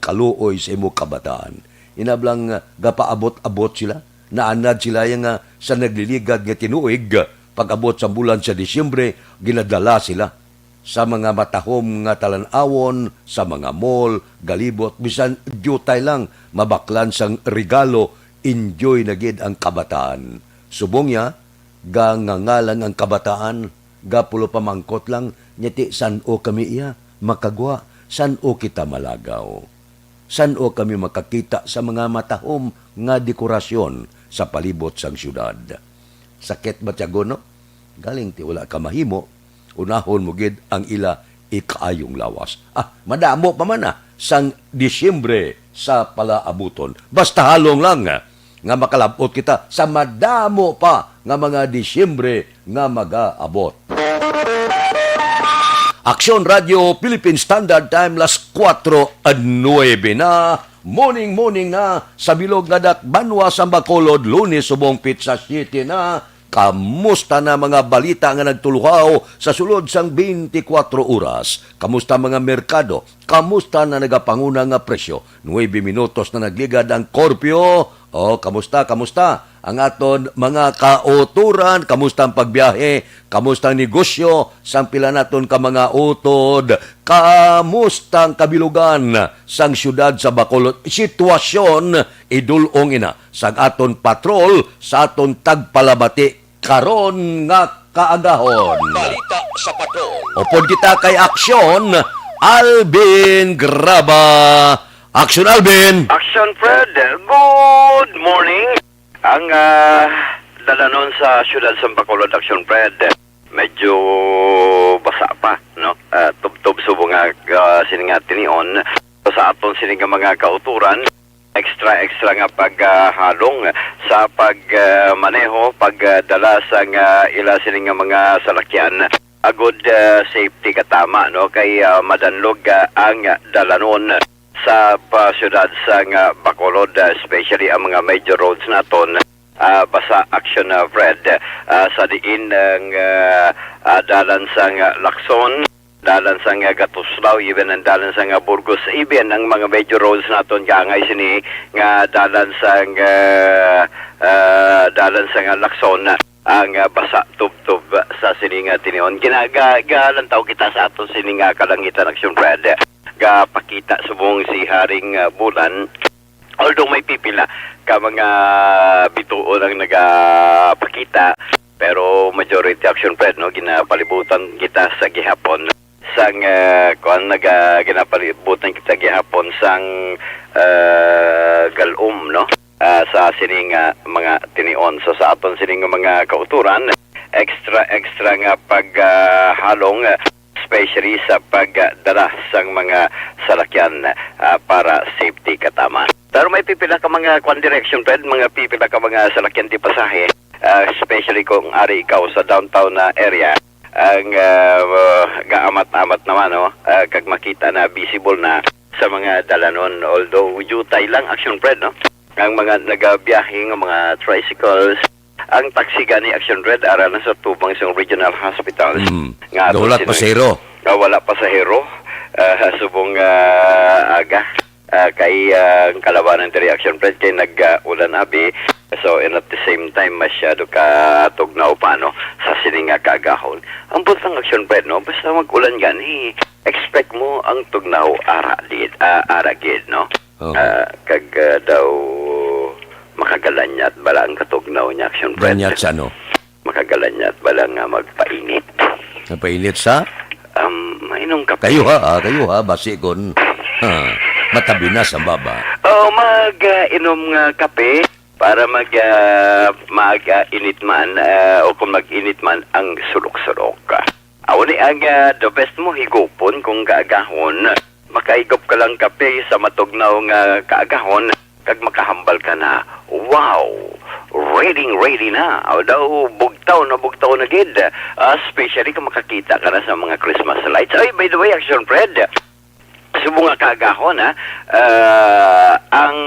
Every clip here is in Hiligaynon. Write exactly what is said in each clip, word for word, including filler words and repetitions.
kaluoy sa imo kabataan. Inablang gapaabot-abot sila, naanad sila ya nga sa nagliligad nga tinuig, pag-abot sa bulan sa Disyembre, ginadala sila sa mga matahom nga talan-awon, sa mga mall, galibot, bisan diutay lang, mabaklan sang regalo, enjoy na gid ang kabataan. Subong niya, gangangalang ang kabataan, gapulo pamangkot lang, nya ti san-o kami iya makagwa, san-o kita malagaw? San-o kami makakita sa mga matahom nga dekorasyon sa palibot sang siyudad? Sakit ba tiyagon, no? Galing ti wala ka mahimo, unahon mo gid ang ila ikaayong lawas. Ah, madamo pa man, ah, sang Disyembre sa palaabuton. Basta halong lang, ah, nga makalab-ot kita sa madamo pa nga mga Disyembre nga magaabot. Aksyon Radio Philippine Standard Time, las kuwatro nuebe na. Morning, morning na sa bilog nga dakbanwa sa Bacolod, Lunes subong pitsa siyete na. Kamusta na mga balita nga nagtuluhaw sa sulod sang twenty-four oras? Kamusta mga merkado? Kamusta na nagapanguna nga presyo? Nuebe minutos na nagligad ang korpyo. O, kamusta, kamusta ang aton mga kauturan? Kamusta ang pagbiyahe? Kamusta ang negosyo sang pila naton ka mga utod? Kamusta ang kabilugan sang siyudad sa Bacolod? Sitwasyon, idul-ong ina sang aton patrol sa aton tagpalabati karon nga kaagahon. Balita sa patrol. Upod kita kay Aksyon, Alvin Graba. Aksyon, Alvin! Action Fred, good morning. Ang, ah, dalanon sa siyudad sa Bacolod, Action Fred, medyo basa pa, no? Ah, tubtob subong nga, ah, sini nga tinion. Sa aton sini nga mga kauturan, extra, extra nga paghalong sa pag, ah, maneho, pagdala sang, ah, ila sini nga mga salakyan. Agud, ah, safety katama, no? Kay, ah, madanlog, ah, ang dalanon sa pa-, siyudad sang, ah, Bacolod, ah, especially ang mga major roads naton, ah, basa, Action, ah, Fred, ah, sa diin ang, ah, ah, dalan sang, ah, Lacson, dalan sang, ah, Gatuslao, even ang dalan sang, ah, Burgos, even ang mga major roads naton kaangay sini nga dalan sang, ah, ah, dalan sang, ah, Lacson. Ang, ah, basa tubtob sa sini nga tinion. Gina-, ga-, galantaw kita sa aton sini nga kalangitan, Action Fred. Gapakita subong si Haring, ah, Bulan. Although may pipila ka mga bituon ang nagapakita, pero majority, Action Fred, no, ginapalibutan kita sa gihapon sang, ah, kuan, naga-, ginapalibutan kita gihapon sang, ah, galom, no? Ah, sa sini nga mga tinion. So, sa aton sini nga mga kauturan, extra, extra nga paghalong, especially sa pagdala sang mga salakyan, ah, para safety katama. Pero may pipila ka mga kuan, Action Fred, mga pipila ka mga salakyan ti pasahe, ah, especially kung ari ikaw sa downtown na area, ang, ah, gaamat-amat naman, no? Ah, kag makita na, visible na sa mga dalanon. Although, diutay lang, Action Fred, no? Ang mga nagabiyahe nga mga tricycles, ang taxi gani, Action Fred, ara na sa tubang sa regional hospital. Mm. Nga ato Daw wala sila pasahero. Ah, wala pasahero. Ah, subong, ah, aga. Ah, kay, ah, ang kalabanan diri, Action Fred, kay nag, ah, ulan abi. So, and at the same time, masyado ka tugnaw pa, no, sa sini nga kaagahon. Ang buntang, Action Fred, no, basta mag-ulan gani, expect mo ang tugnaw ara did, ah, ara gid, no? Oh. Ah, kag, ah, daw makagalanyat bala ang katugnaw niya, Action Fred. Galanyat sa ano? Makagalanyat bala nga magpainit. Magpainit sa? Um, mainom kape. Kayo ha, ah, kayo ha, basi kon, ha, matabi na sa baba. O, mag, ah, inom nga kape para mag, ah, mag, ah, init man, ah, o kung mag-init man ang sulok-sulok. Amo ni ang, ah, the best mo higupon kung kaagahon. Makahigop ka lang kape sa matugnaw nga kaagahon, kag makahambal ka na, "Wow! Ready, ready na." Aw daw, bugtaw na bugtaw na gid. Ah, especially kung makakita ka na sa mga Christmas lights. Ay, by the way, Action Fred, subong nga kaagahon, ha, ah, ang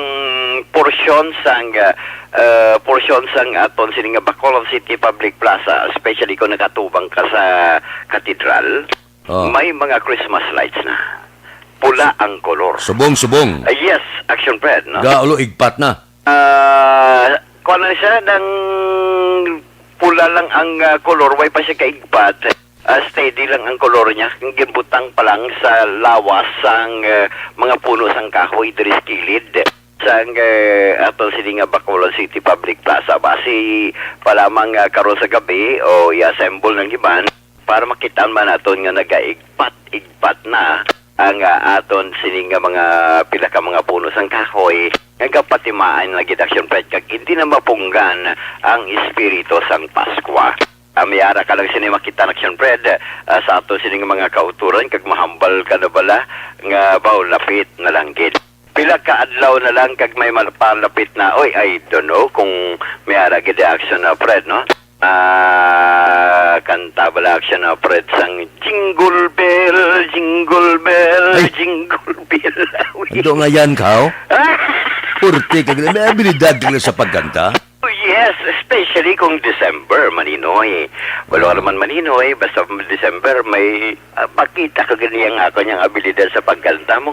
porsyon sang, ah, ah, porsyon sang aton sini nga Bacolod City Public Plaza, especially kung nakatubang ka sa katedral, Oh. May mga Christmas lights na. pula ang kolor. Subong, subong. Ah, yes, Action Fred, no? Gaulo, igpat na. Ah, kuwan lang siya, nang pula lang ang, ah, kolor, way pa siya kaigpat. Ah, steady lang ang kolor niya. Ang ginbutang pa lang sa lawas sang, ah, mga puno sang kahoy diri sa kilid. Sang, ah, ato sini nga Bacolod City Public Plaza. Basi pa lamang, ah, karon sa gabi o i-assemble ng iban para makitaan man naton nga nagaigpat-igpat na ang, ah, aton sini nga mga pila ka mga puno sang kahoy nga gapatimaan na gid, Action Fred, kag hindi na mapunggan ang espiritu sang Paskwa. Ah, may ara ka lang sini makita, Action Fred, ah, sa ato sini nga mga kauturan, kag mahambal ka na bala nga baw lapit na lang gid. Pila ka adlaw na lang kag may malapalapit na. Oy, I don't know kung may ara gid, Action, ah, Fred, no? Ah, kanta bala, Action, ah, Fred, sang Jingle Bell, Jingle Bell, Ay. Jingle Bell. Indo nga yan ka, oh. Purti ka, may abilidad ka sa pagkanta. Oh, yes, especially kung December, Maninoy. Wala naman, Maninoy, basta December, may, ah, makita ka gani ang ako niyang abilidad sa pagkanta mo.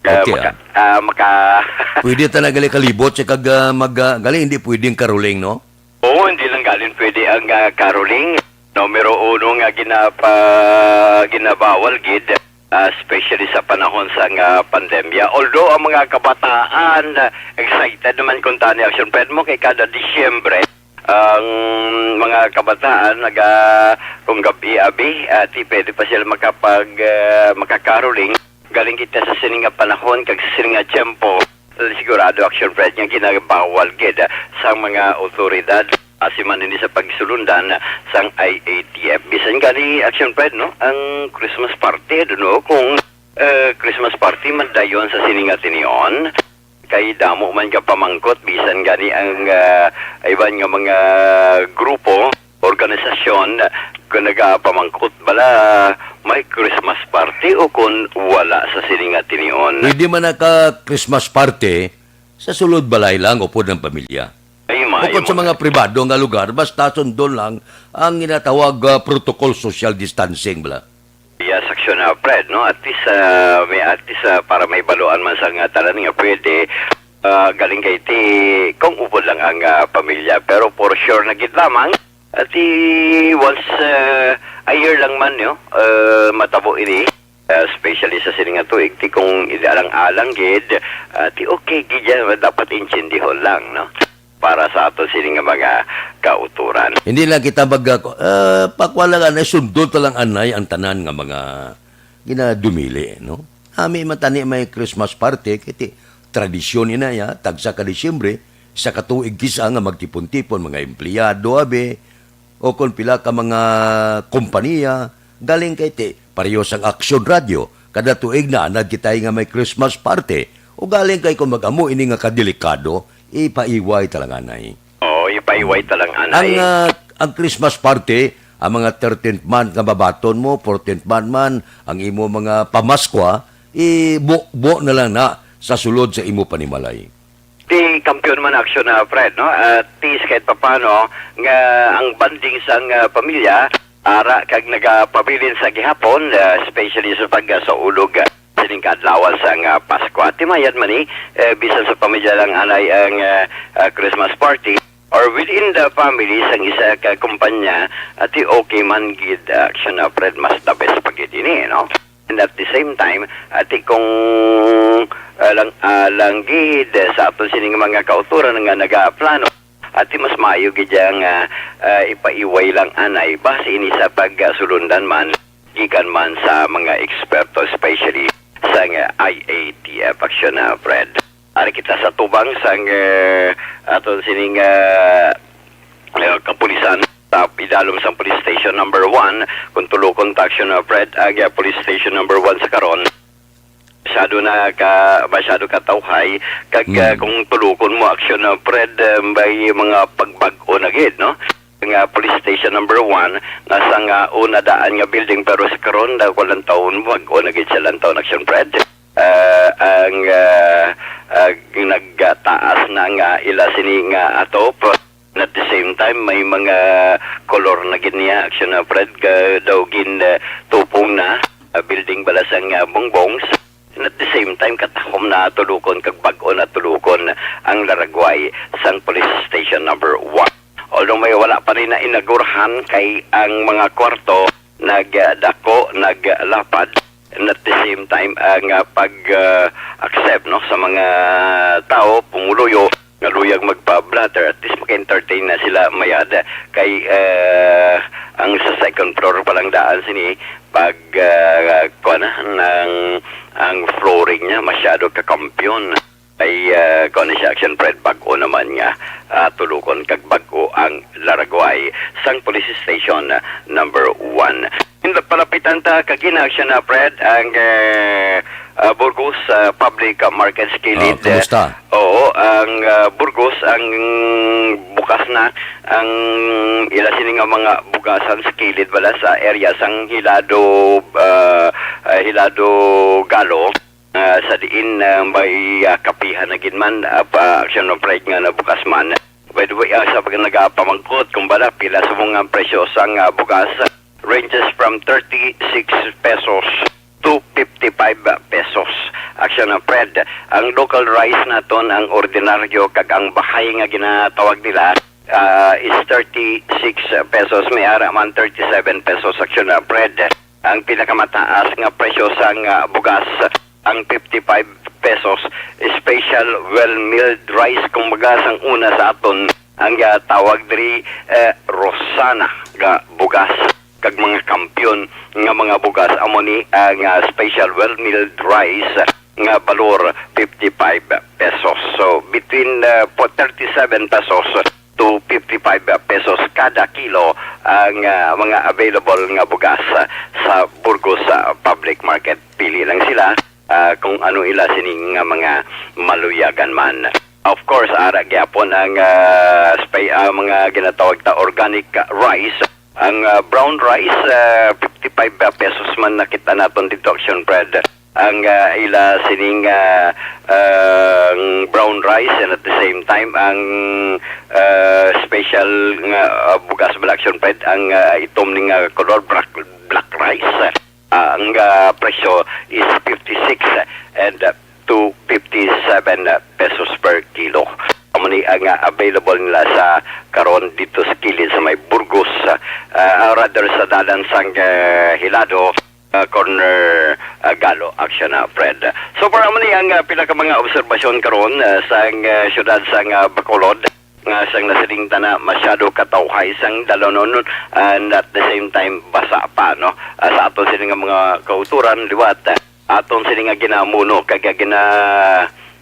Ah, Okay, maka-, ah. ah, maka- Pwede ta na gali kalibot siya kag, ah, mag, ah, gali, hindi pwedeng caroling, no? Oo, hindi lang galing pwede ang, ah, caroling. Numero uno nga ginapa-, ginabawal gid, ah, especially sa panahon sa nga pandemya. Although ang mga kabataan, ah, excited naman kung tani, Action Fred, mo kay kada Disyembre, ang mga kabataan naga-, kung gabi abi, ah, ti pwede pa sila makapag, ah, makakaroling. Galing kita sa sini nga panahon kag sa sini nga tiyempo. Sigurado, Action Fred, nga ginabawal gid, ah, sa mga awtoridad. Asi man ini sa pagsulundan, ah, sang I A T F. Bisan gani, Action Fred, no? Ang Christmas party, I don't know kung, eh, Christmas party man dayon sa sini nga tinion. Kay damo man ka pamangkot, bisan gani ang, ah, iban nga mga grupo, organisasyon, kung nagapamangkot bala, may Christmas party o kung wala sa sini nga tinion. Pwede man naka Christmas party sa sulod balay lang upod ng pamilya. Ay, maayo Bukod sa mo. mga pribado nga lugar, basta sundon lang ang ginatawag, ah, protocol social distancing bala. Yes, Action, ah, Fred, no? At least, ah, may, at least, ah, para may baluan man sa nga tanan nga pwede, ah, galing kay ti kung upod lang ang, ah, pamilya. Pero for sure na gid lamang, at ti once, ah, a year lang man, no? Ah, matabo ini, ah, especially sa sini nga tuig, ti kung alang-alang gid, ah, ti okay gid yan, dapat intindihon lang, no? Para sa ato sini nga mga kauturan. Hindi lang kita mag, ah, pakwa lang anay, sundon ta lang anay ang tanan nga mga ginadumili, no? Ami man tani may Christmas party, kay ti tradisyon ina ya, tagsa ka Disyembre, isa ka tuig kisa nga magtipon-tipon, mga empleyado, abi, o kon pila ka mga kompanya, galing kay ti, pareho sang Action Radio, kada tuig naanad kita nga may Christmas party, o galing kay kung mag-amo ini nga kadelikado, ipaiway talanganay. Oo, ipaiway talanganay. Ang, ah, ang Christmas party, ang mga thirteenth month nga babaton mo, fourteenth month man, ang imo mga pamaskwa, ibubo na lang na sa sulod sa imo panimalay. Ti kampiyon man, Action, ah, Fred, no? Ah, ti kahit papano nga ang bonding sang, ah, pamilya, ara kag nagapabilin sa gihapon, ah, especially sa pag, ah, sa ulog, ah, sining kaadlawan sang, ah, Pasko. At timayan man ni, eh, bisan sa pamilya lang anay ang, ah, ah, Christmas party or within the family sang isa ka kumpanya, at ti okay man gid, ah, Action, ah, Fred, mas the best pa gid ini, no? And at the same time, ati kung, ah, lang, ah, lang gid, eh, sa aton sining mga kauturan nga nagaplano, ati mas maayo gid yang, ah, ah, ipaiway lang anay base ini sa pagsulundan man gikan man sa mga eksperto, especially sa nga I A T F, Action, ah, Fred. Ari kita sa tubang sang, eh, aton sining, eh, eh, kapulisan sa idalom sang Police Station Number One, kung tulukon ta, Action, ah, Fred, ang, eh, Police Station Number One sa karon. Masyado na ka, masyado ka tawhay, kag, Hmm. eh, kung tulukon mo, Action, ah, Fred, eh, may mga pagbag-o na gid, no? Nga Police Station Number One, nga sa nga una daan nga building, pero sa karon, na walang taon, bag-o na gid siya lang taon, Action, Fred. Ah, ang, ah, ah, nagtaas na nga ila sini nga atop. At the same time, may mga kolor na gid niya, Action, ah, Fred, ka daw gin, ah, tupong na, ah, building bala sang, ah, Bongbongs. And at the same time, katahom na tulukon kag bag-o na tulukon ang Laragway sang Police Station Number One. Although may wala pa rin na inagurahan kay ang mga kwarto nagdako, naglapad. And at the same time, ang ah, pag ah, accept, no, sa mga tao, pumuluyo, nga luyag magpa-blotter, at least maka-entertain na sila mayad. Kay ah, ang sa second floor pa lang daan sini, pag ah, kuwan na, nang, ang flooring niya masyado kakampiyon. Ay ah, kuwan na siya, Action Fred, bag-o naman nga ah, tulukon kag bag-o ang Laragway sang Police Station ah, Number One. Palapitan ta kagina, Action ah, Fred, ang ah, ah, Burgos ah, Public Market sa kilid. Ah, kumusta? Oo, ang ah, Burgos, ang bukas na ang ila sini nga mga bugasan sa kilid, wala sa area sang Hilado, ah, ah, Hilado Galo, ah, sa diin ah, may ah, kapihan na gid man, ah, pa Action of Pride nga nabukas man. By the way, ah, sa pag nagapamangkot, kumbala, pila sa mga presyo sang ah, bugas, ranges from thirty-six pesos to fifty-five pesos. Action of Fred, ang local rice naton, ang ordinaryo kag ang bahay nga ginatawag nila, ah, is thirty-six pesos. May ara man thirty-seven pesos, Action of Fred. Ang pinakamataas nga presyo sang ah, bugas, ang fifty-five pesos. Special well milled rice, kumbaga, sang una sa aton, ang ah, tawag diri, eh, Rosana nga bugas. Kag mga kampiyon nga mga bugas, amo ni ang ah, special well milled rice nga balor fifty-five pesos. So between uh, po thirty-seven pesos to fifty-five pesos kada kilo ang ah, mga available nga bugas ah, sa Burgos sa public market. Pili lang sila ah, kung ano ila sining nga mga maluyagan man. Of course, ara gyapon ang ah, spay, ah, mga ginatawag ta organic rice. Ang ah, brown rice, ah, fifty-five pesos man nakita naton dito, Action Fred. Ang ah, ila sining ah, ang brown rice, and at the same time ang ah, special nga ah, bugas bala, Action Fred, ang ah, itom ni nga color, black, black rice. Ah, ang ah, presyo is fifty-six and ah, to fifty-seven pesos per kilo. Amo ni ang ah, available nila sa karon dito sa kilid sa may Burgos, ah, ah, rather sa dalan sang ah, Hilado, ah, corner ah, Galo, Action na, Fred. So far, amo ni ang ah, pila ka mga obserbasyon karon ah, sang ah, siyudad sang ah, Bacolod, nga sang nasiling ta na masyado katawhay sang dalanon, and at the same time basa pa, no? Ah, sa aton sini nga mga kauturan liwat, ah, aton sini nga ginamuno kag gina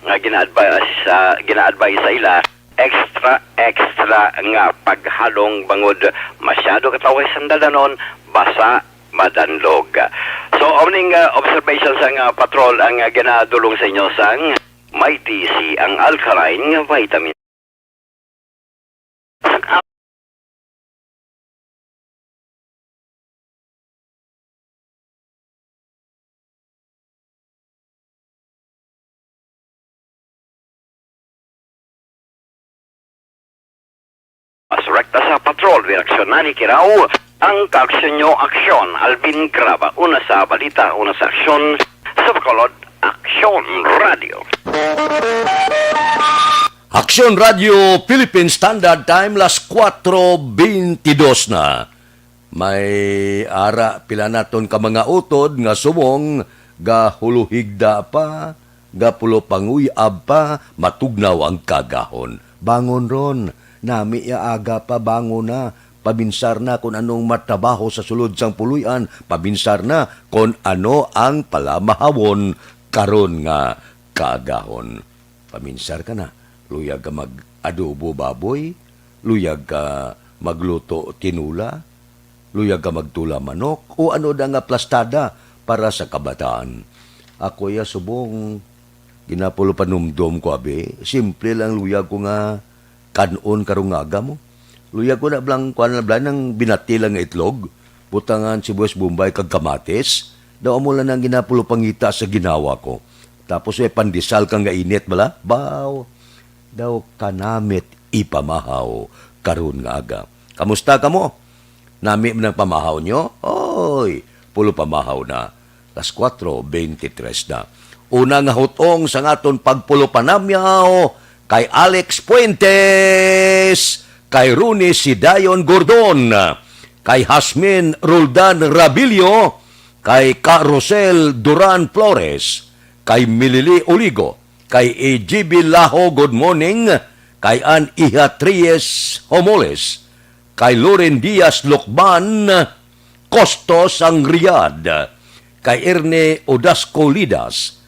nga gina-advise sa gina-advise sa ila, extra extra nga paghalong bangod masyado katawhay sang dalanon, basa, madanlog. So, amo ning ah, observation sang ah, patrol ang ah, ginadulong sa inyo sang Mighty C, ang alkaline nga vitamin. Mas rekta sa patrol, direksyon na ni Kirao, ang kaaksyon nyo, aksyon. Alvin Graba, una sa balita, una sa aksyon, sa Bacolod, Aksyon Radio. Aksyon Radio Philippine Standard Time, las kuwatro beintidos na. May ara pila naton ka mga utod nga subong gahuluhigda pa, gapulopanguy-ab pa, matugnaw ang kagahon. Bangon ron, nami ya aga pa, bangon na. Paminsar na kon anong matrabaho sa sulod sang puloy-an, paminsar na kon ano ang palamahawon karon nga kaagahon. Paminsar ka na, luyag ka mag-adobo baboy, luyag ka magluto tinola, luyag ka magtula manok, o ano da nga plastada para sa kabataan. Ako ya subong, ginapulo panumdom ko, abi. Simple lang luyag ko nga kan-on karong nga aga mo. Luyag ko na blang, kuan na blang, nang binati lang nga itlog, butangan sibuyas bombay kag kamatis, daw amo lang ang ginapulo pangita sa ginawa ko. Tapos may pandesal kang nga init bala, baw, daw kanamit ipamahaw karon nga aga. Kamusta kamo? Nami man ang pamahaw nyo? Oy, pulo pamahaw na. Las kuwatro beintitres na. Una nga hutong sang aton pagpulopanamyaw kay Alex Fuentes, kay Rooney Sidayon Gordon, kay Hasmin Roldan Rabillo, kay Ka Rosel Duran Flores, kay Milili Oligo, kay A G B Laho, good morning, kay An Iha Tries Homoles, kay Loren Diaz Lucban, Costos sang Riyadh, kay Ernie Odasco Lidas,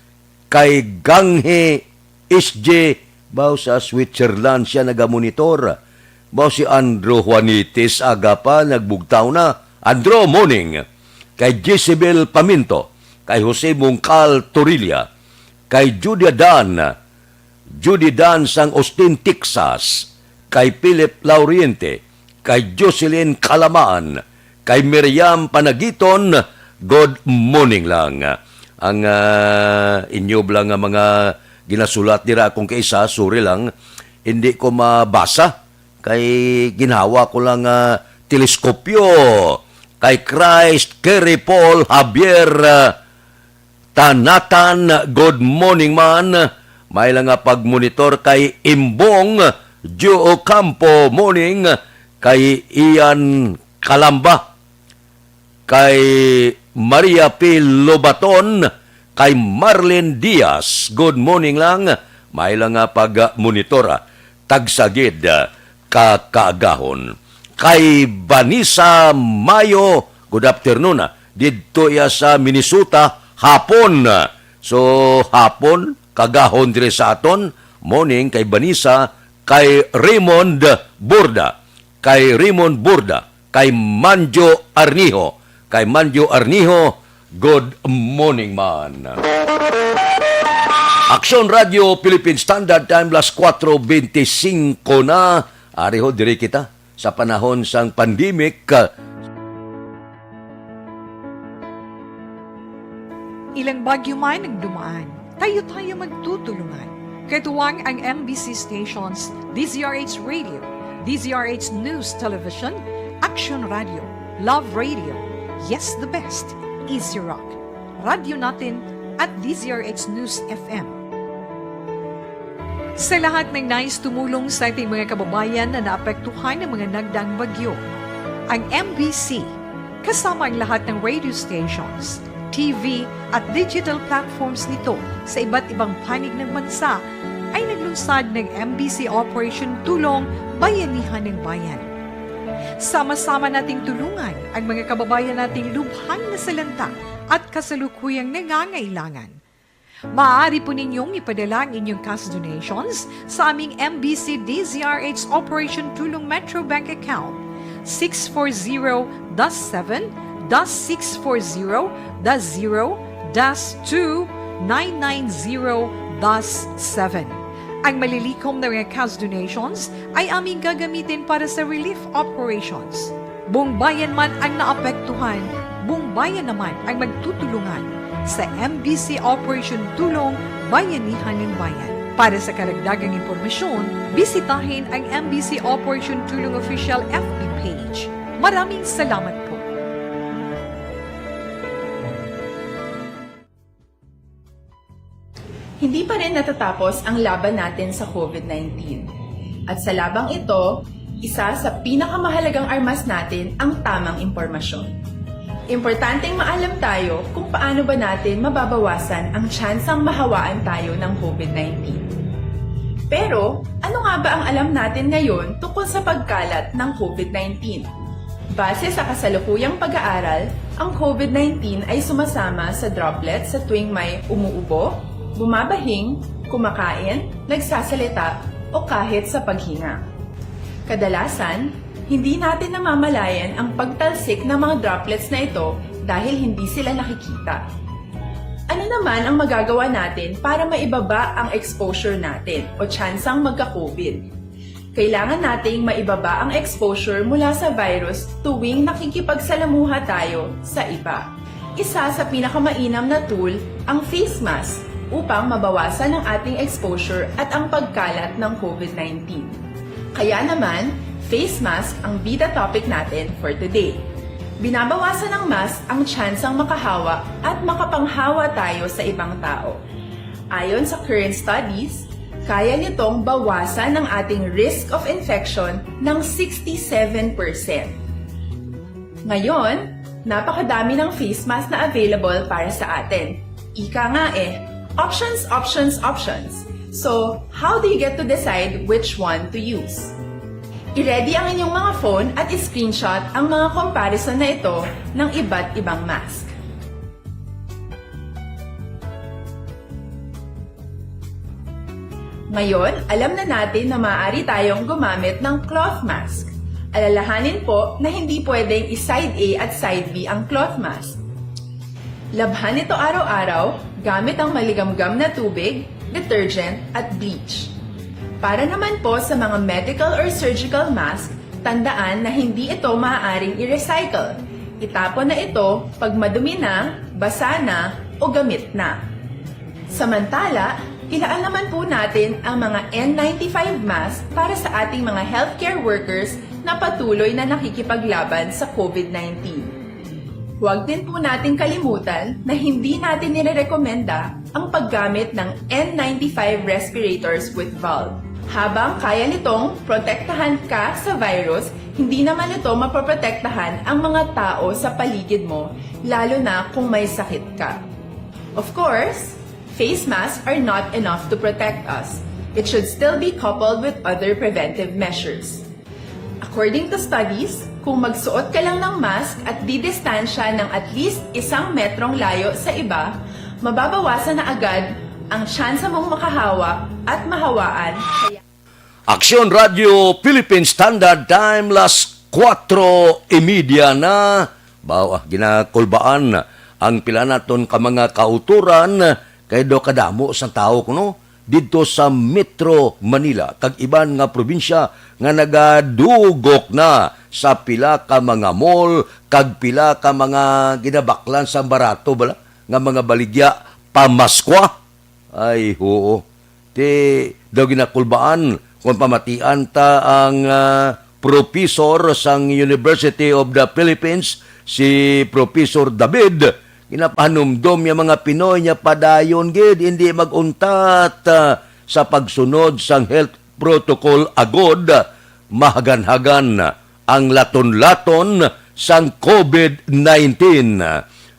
kay Ganghe S J, baw sa Switzerland siya nagamonitor. Baw si Andrew Juanitis aga pa, nagbugtaw na. Andrew, morning. Kay Jezebel Paminto, kay Jose Mungkal Torilla, kay Judy Dan, Judy Dan sang Austin, Texas, kay Philip Lauriente, kay Jocelyn Kalamaan, kay Miriam Panagiton, good morning lang. Ang, ah, inyo bala nga mga ginasulat dira akong kaisa, sorry lang, hindi ko mabasa, kay ginhawa ko lang, ah, teleskopyo, kay Christ, Kerry Paul, Javier, ah, Tanatan, good morning man. May lang nga pagmonitor kay Imbong Joe Ocampo, morning, kay Ian Kalamba, kay Maria P Lobaton, kay Marlene Diaz, good morning lang. May lang nga pagmonitor, ah, tagsagid, ah, ka kaagahon. Kay Vanessa Mayo, good afternoon, ah. Didto iya sa Minnesota, hapon. So, hapon, kagahon diri sa aton. Morning kay Vanessa, kay Raymond Borda, kay Raymond Borda, kay Manjo Arnijo, kay Manjo Arnijo, good morning man. Aksyon Radio Philippine Standard Time, las kuwatro bente singko na. Ari ho, diri kita sa panahon sang pandemic, ah, Ilang bagyo man ang dumaan, tayo-tayo magtutulungan. Katuwang ang M B C stations, D Z R H Radio, D Z R H News Television, Action Radio, Love Radio, Yes the Best, Easy Rock, Radyo Natin, at D Z R H News F M. Sa lahat ng nais tumulong sa ating mga kababayan na naapektuhan ng mga nagdaang bagyo, ang M B C, kasama ang lahat ng radio stations, T V, at digital platforms nito sa iba't ibang panig ng bansa, ay naglunsad ng M B C Operation Tulong Bayanihan ng Bayan. Sama-sama nating tulungan ang mga kababayan nating lubhang nasalanta at kasalukuyang nangangailangan. Maaari po ninyong ipadala ang inyong cash donations sa aming M B C D Z R H Operation Tulong Metro Bank Account, six four zero dash seven dash six four zero dash zero dash two nine nine zero dash seven. Ang malilikom na mga cash donations ay aming gagamitin para sa relief operations. Buong bayan man ang naapektuhan, buong bayan naman ang magtutulungan sa M B C Operation Tulong Bayanihan ng Bayan. Para sa karagdagang impormasyon, bisitahin ang M B C Operation Tulong Official F B page. Maraming salamat po. Hindi pa rin natatapos ang laban natin sa COVID nineteen. At sa labang ito, isa sa pinakamahalagang armas natin ang tamang impormasyon. Importanteng maalam tayo kung paano ba natin mababawasan ang tsansang mahawaan tayo ng COVID nineteen. Pero, ano nga ba ang alam natin ngayon tungkol sa pagkalat ng COVID nineteen? Base sa kasalukuyang pag-aaral, ang COVID nineteen ay sumasama sa droplet sa tuwing may umuubo, bumabahing, kumakain, nagsasalita, o kahit sa paghinga. Kadalasan, hindi natin namamalayan ang pagtalsik ng mga droplets na ito dahil hindi sila nakikita. Ano naman ang magagawa natin para maibaba ang exposure natin o tsansang magka-COVID? Kailangan nating maibaba ang exposure mula sa virus tuwing nakikipagsalamuha tayo sa iba. Isa sa pinakamainam na tool ang face mask upang mabawasan ang ating exposure at ang pagkalat ng COVID nineteen. Kaya naman, face mask ang bida topic natin for today. Binabawasan ng mask ang tsansang makahawa at makapanghawa tayo sa ibang tao. Ayon sa current studies, kaya nitong bawasan ang ating risk of infection ng sixty-seven percent. Ngayon, napakadami ng face mask na available para sa atin. Ika nga eh, options, options, options. So, how do you get to decide which one to use? I-ready ang inyong mga phone at i-screenshot ang mga comparison na ito ng iba't ibang mask. Ngayon, alam na natin na maaari tayong gumamit ng cloth mask. Alalahanin po na hindi pwedeng i-side A at side B ang cloth mask. Labhan ito araw-araw gamit ang maligamgam na tubig, detergent, at bleach. Para naman po sa mga medical or surgical mask, tandaan na hindi ito maaaring i-recycle. Itapon na ito pag madumi na, basa na, o gamit na. Samantala, ilaan naman po natin ang mga N ninety-five mask para sa ating mga healthcare workers na patuloy na nakikipaglaban sa COVID nineteen. Huwag din po nating kalimutan na hindi natin nirerekomenda ang paggamit ng N ninety-five respirators with valve. Habang kaya nitong protektahan ka sa virus, hindi naman ito mapoprotektahan ang mga tao sa paligid mo, lalo na kung may sakit ka. Of course, face masks are not enough to protect us. It should still be coupled with other preventive measures. According to studies, kung magsuot ka lang ng mask at didistansya ng at least isang metrong layo sa iba, mababawasan na agad ang tsansa mong makahawa at mahawaan. Aksyon Radio Philippine Standard Time, las kuwatro y media na. Baw, ah, ginakulbaan ang pila naton ka mga kauturan kay do kadamo sang tawo kuno didto sa Metro Manila kag iban nga probinsya nga nagadugok na sa pila ka mga mall kag pila ka mga ginabaklan sang barato bala nga mga baligya pamaskwa. Ay, huo. Ti daw ginakulbaan kon pamatian ta ang, ah, professor sang University of the Philippines, si Professor David, ginapahanumdom niya mga Pinoy niya padayon gid, hindi mag-untat, ah, sa pagsunod sang health protocol agod mahaganhagan ang laton-laton sang COVID nineteen.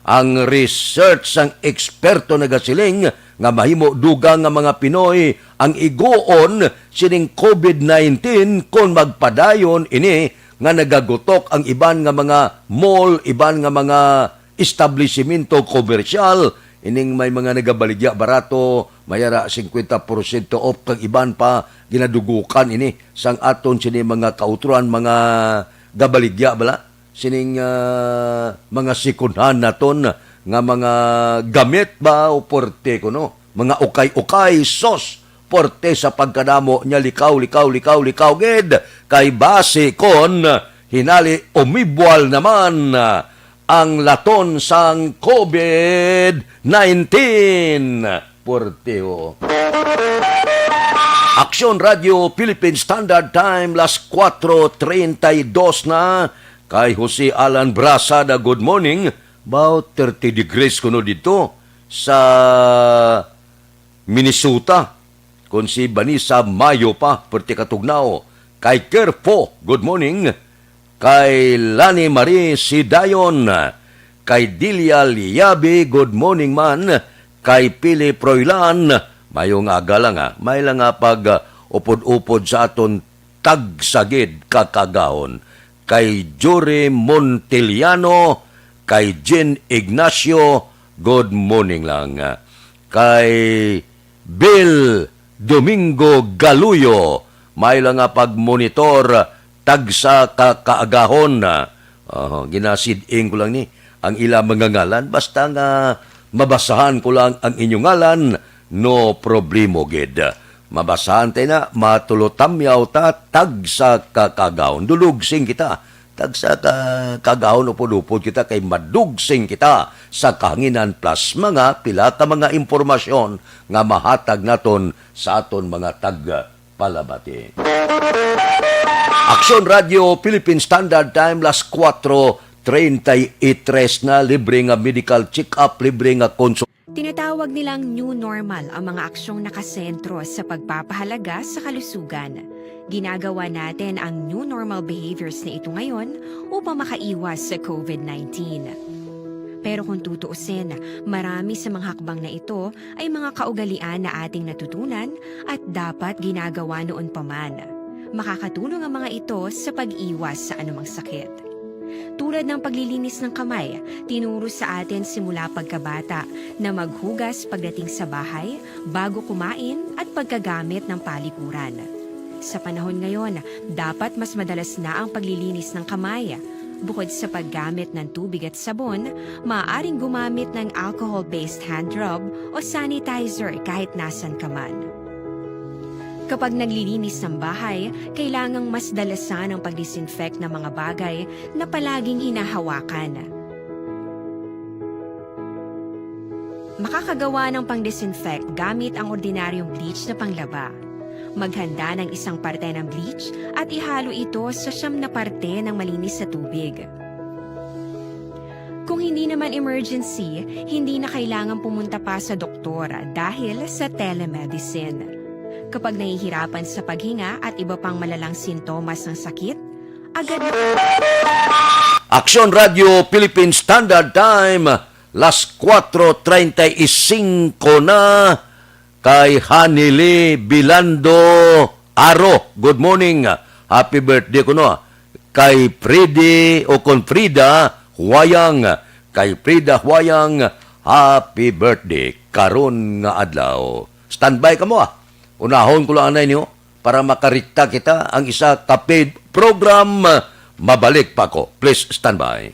Ang research sang eksperto nagasiling nga mahimo dugang nga mga Pinoy ang iguon sining COVID nineteen kon magpadayon ini nga nagagutok ang iban nga mga mall, iban nga mga establisimento komersyal, ining may mga nagabaligya barato, may ara singkwenta porsyento off, kag iban pa ginadugukan ini sang aton sini mga kauturan, mga gabaligya bala sining, ah, mga sikunhan naton nga mga gamit ba o porte kuno, mga ukay-ukay, sos, porte sa pagkadamo niya, likaw, likaw, likaw, likaw gid, kay basi kon hinali umibwal naman ang laton sang COVID nineteen. Porteho. Aksyon Radio Philippine Standard Time, las kuwatro treinta y dos na. Kay Jose Alan Brasada, good morning. About thirty degrees kuno dito sa Minnesota. Kon si Vanessa Mayo pa, perti katugnaw. Kay Kerpo, good morning. Kay Lani Marie Sidayon, kay Delia Liabi, good morning man. Kay Philip Roylan, mayo nga aga lang, ah. May lang nga pag, ah, upod-upod sa aton tagsa gid ka kaagahon. Kay Jory Montiliano, kay Jean Ignacio, good morning lang. Kay Bill Domingo Galuyo, may lang nga pagmonitor, tagsa ka kaagahon. Oho, ginasid-ing ko lang ni ang ila mga ngalan, basta nga mabasahan ko lang ang inyong ngalan, no problemo gid. Mabasahan tayo na, matulotamyaw ta, tagsa ka kaagahon. Dulog sing kita, tagsa ka kaagahon, upod-upod kita kay madugsing kita sa kahanginan plus mga pila ka mga impormasyon nga mahatag naton sa aton mga tagpalabati. Aksyon Radio Philippine Standard Time, las kuwatro treinta y tres na, libre nga medical check-up, libre nga konsul- Tinatawag nilang new normal ang mga aksyong nakasentro sa pagpapahalaga sa kalusugan. Ginagawa natin ang new normal behaviors na ito ngayon upang makaiwas sa covid nineteen. Pero kung tutuusin, marami sa mga hakbang na ito ay mga kaugalian na ating natutunan at dapat ginagawa noon pa man. Makakatulong ang mga ito sa pag-iwas sa anumang sakit. Tulad ng paglilinis ng kamay, tinuro sa atin simula pagkabata na maghugas pagdating sa bahay, bago kumain at pagkagamit ng palikuran. Sa panahon ngayon, dapat mas madalas na ang paglilinis ng kamay. Bukod sa paggamit ng tubig at sabon, maaaring gumamit ng alcohol-based hand rub o sanitizer kahit nasan ka man. Kapag naglilinis ng bahay, kailangang mas dalasan ang pag-disinfect ng mga bagay na palaging hinahawakan. Makakagawa ng pang-disinfect gamit ang ordinaryong bleach na panglaba. Maghanda ng isang parte ng bleach at ihalo ito sa siyam na parte ng malinis na tubig. Kung hindi naman emergency, hindi na kailangan pumunta pa sa doktor dahil sa telemedicine. Kapag nahihirapan sa paghinga at iba pang malalang sintomas ng sakit, agad na Aksyon Radio Philippine Standard Time, las cuatro treinta y cinco na. Kay Hanili Bilando Aro, good morning. Happy birthday kuno. Kay Freddy o kon Frida Huayang, kay Frida Huayang, happy birthday karon nga adlaw. Standby kamo, ah. Unahon ko lang anay niyo para makarikta kita ang isa ka paid program. Mabalik pa ko. Please standby.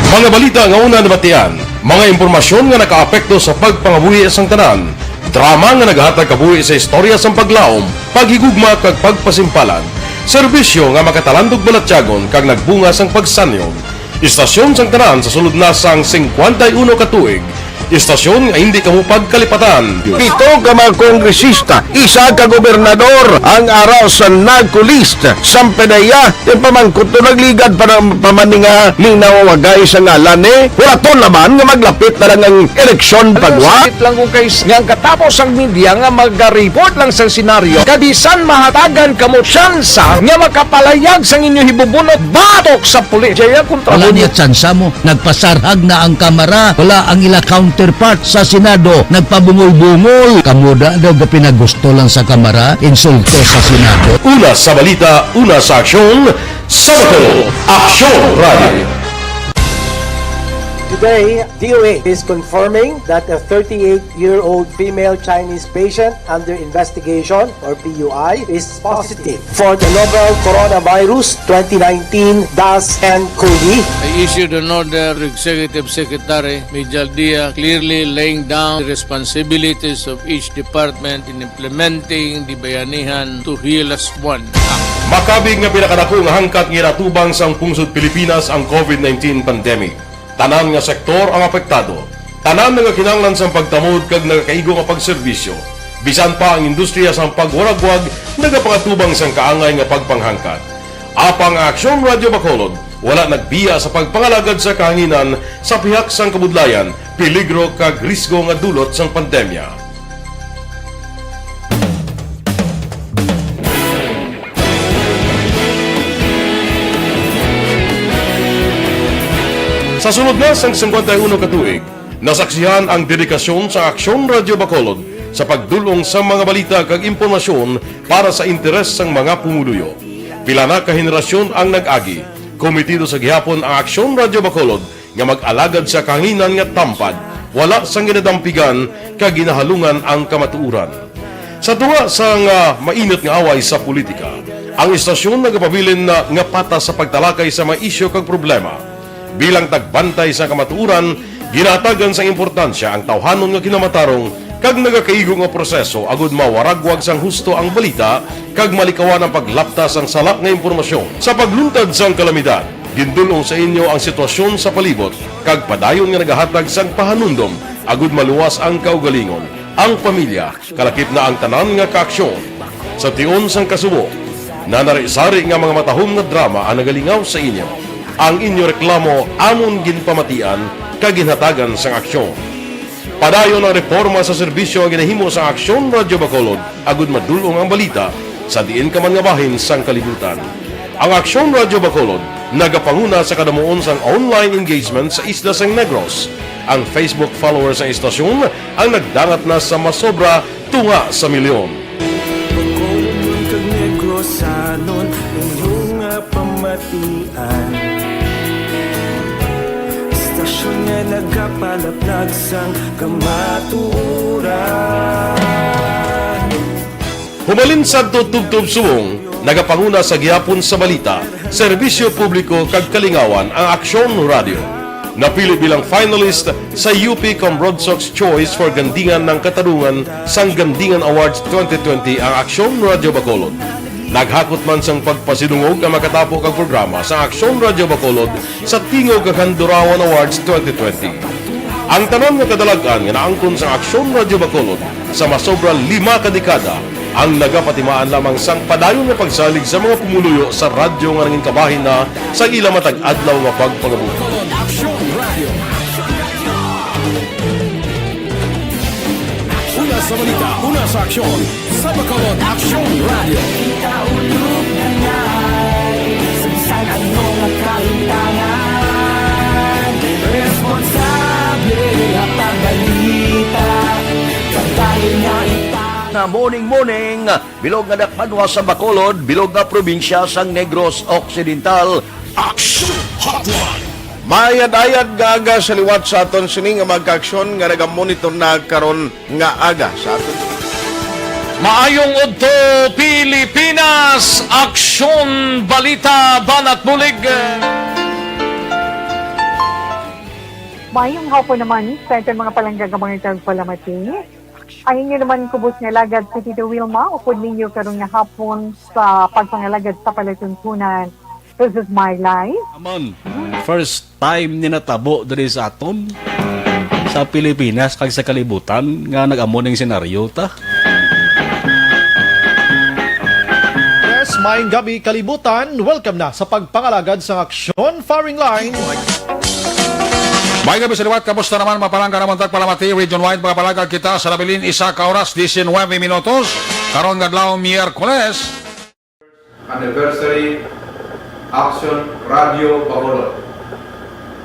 Mga balita nga una nabatian, mga impormasyon nga nakaapekto sa pagpangabuhi sang tanan, drama nga naghatag kabuhi sa istorya sang paglaom, paghigugma kag pagpasimpalan, serbisyo nga makatalandog balatyagon kag nagbunga sang pagsanyon. Istasyon sang tanan sa sulod na sang singkwenta y uno ka tuig. Istasyon nga hindi kamo pagkalipatan. Pito ka mga kongresista, isa ka gobernador ang ara sa NAGCOLEST. Sampanaya, yung pamangkot to nagligad pa ng pamaninga ning nawawagay sa ngalan ni Huraton naman nga maglapit na lang ang eleksyon pagwa. Sakit lang kung kay nga ang katapos ang media nga magareport lang sang senaryo. Kabisan mahatagan kamo tsansa nga makapalayag sang inyo hibubunot batok sa pulis. Jaya kontra Wala niya tsansa mo. Nagpasarhag na ang Kamara. Wala ang ila counterpart sa Senado. Nagpabungol-bungol. Kamo da daw gapinagusto lang sa Kamara. Insulto sa Senado. Una sa balita, una sa aksyon, sa Bacolod, Aksyon Radio. Today, D O A is confirming that a thirty-eight-year-old female Chinese patient under investigation, or P U I, is positive for the novel coronavirus twenty nineteen dash N COVID. I issued an order to Executive Secretary Mijal Dia, clearly laying down the responsibilities of each department in implementing the Bayanihan to Heal Us One Act. Makabig nga pinakadako nga hangkat nga ginatubang sang pungsod Pilipinas ang COVID nineteen pandemic. Tanan nga sektor ang apektado. Tanan nga kinahanglan sang pagtamod kag nagakaigo nga pagserbisyo. Bisan pa ang industriya sang pagwaragwag nagapangatubang sang kaangay nga pagpanghangkat. Apang ang Aksyon Radio Bacolod wala nagbiya sa pagpangalagad sa kahanginan sa pihak sang kabudlayan, peligro kag risgo nga dulot sang pandemya. Sa sulod na sang singkwenta y uno ka tuig, nasaksihan ang dedikasyon sa Aksyon Radio Bacolod sa pagdul-ong sa mga balita kag impormasyon para sa interes sang mga pumuluyo. Pila na ka henerasyon ang nag-agi. Komitido sa gihapon ang Aksyon Radio Bacolod nga mag-alagad sa kahanginan nga tampad, wala sang ginadampigan kag ginahalungan ang kamatuoran. Sa tunga sang, ah, mainit nga away sa politika, ang istasyon nagapabilin na nga patas sa pagtalakay sa mga isyu kag problema. Bilang tagbantay sa kamatuoran, ginahatagan sang importansya ang tawhanon nga kinamatarong kag nagakaigo nga proseso agud mawaragwag sang husto ang balita kag malikawan ang paglapta sang sala nga impormasyon. Sa pagluntad sang kalamidad, gindul-ong sa inyo ang sitwasyon sa palibot kag padayon nga nagahatag sang pahanumdom agud maluwas ang kaugalingon, ang pamilya, kalakip na ang tanan nga kaaksyon. Sa tion sang kasubo, Nanari-sari nga mga matahom nga drama ang nagalingaw sa inyo. Ang inyo reklamo amon ginpamatian kag ginhatagan sang aksyon. Padayon ang reporma sa serbisyo nga ginahimo sang Aksyon Radyo Bacolod agud madul-ong ang balita sa diin ka man nga bahin sang kalibutan. Ang Aksyon Radyo Bacolod nagapanguna sa kadamuon sang online engagement sa isla sang Negros. Ang Facebook followers sang istasyon ang nagdangat na sa masobra tunga sa milyon. Bacolod kag Negrosanon, inyo nga pamatian. Istasyon nga nagapalaplag sang kamatuoran. Humalin sadto tubtob subong, nagapanguna sa gihapon sa balita, serbisyo publiko kag kalingawan ang Aksyon Radyo. Napili bilang finalist sa U P Cambrodsoc's Choice for Gandingan ng Katarungan sang Gandingan Awards twenty twenty ang Aksyon Radyo Bacolod. Naghakot man sang pagpasidungog ang makatapo kag programa sa Aksyon Radyo Bacolod sa Tingog kag Handurawan Awards twenty twenty. Ang tanan nga kadalag-an nga naangkon sa Aksyon Radyo Bacolod sa masobra lima ka dekada ang nagapatimaan lamang sang padayon nga pagsalig sa mga pumuluyo sa radyo nga nangin kabahin na sa ila matag adlaw nga pagpangabuhi. Aksyon Radio. Una sa balita, una sa aksyon, sa Bacolod Aksyon Radio. Kaulog na ngay, sa bisan ano nga kahitangan, responsable ang pagbalita, pagbalita nga ita. Na morning, morning, bilog nga dakpanwa sa Bacolod, bilog nga probinsya sang Negros Occidental. Action Hotline. Maayad-ayad nga aga sa liwat sa aton sini nga mga kaaksyon nga nagamonitor na karon nga aga sa aton. Maayong udto, Pilipinas! Aksyon, balita, banat bulig. Maayong hapon naman sa aton mga palangga nga mga tagpalamati. Ang inyo naman kubos nga alagad si Tito Wilma, upod ninyo karon nga hapon sa pagpangalagad sa palatuntunan. This is my life. Naman, first time ni natabo diri sa aton, sa Pilipinas kag sa kalibutan, nga nag-amo ning senaryo ta. Yes, maayong gabi, kalibutan. Welcome na sa pagpangalagad sa Aksyon Firing Line. May gabi sa liwat, kamusta naman, mga palangga namon tagpalamati, region-wide, mga palangga kita sa nabilin, isa ka oras, diecinuebe minutos, karon nga adlaw, Miyerkules. Anniversary Action Radio Bacolod.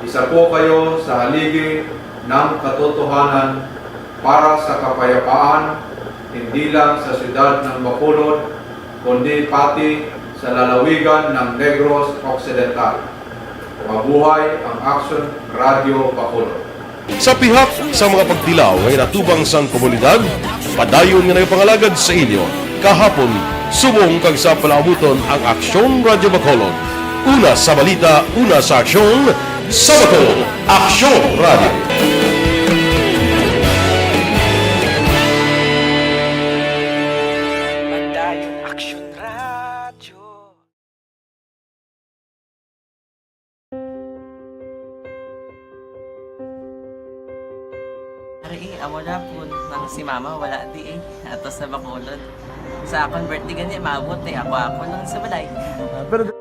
Isa po kayo sa haligi ng katotohanan para sa kapayapaan, hindi lang sa siyudad ng Bacolod, kundi pati sa lalawigan ng Negros Occidental. Mabuhay ang Action Radio Bacolod. Sa pihak sa mga pagtilaw nga ginatubang sang komunidad, padayon nga nagapangalagad sa inyo kahapon, subong kag sa palaabuton ang Aksyon Radyo Bacolod. Una sa balita, una sa aksyon, sa Bacolod, Aksyon Radyo. Padayon Aksyon Radyo. Ari, eh, amo na po. Nang si mama, wala di eh. Ato sa Bacolod. Sa akon birthday gani, maabot eh. Ako, ako lang sa balay. Ah, pero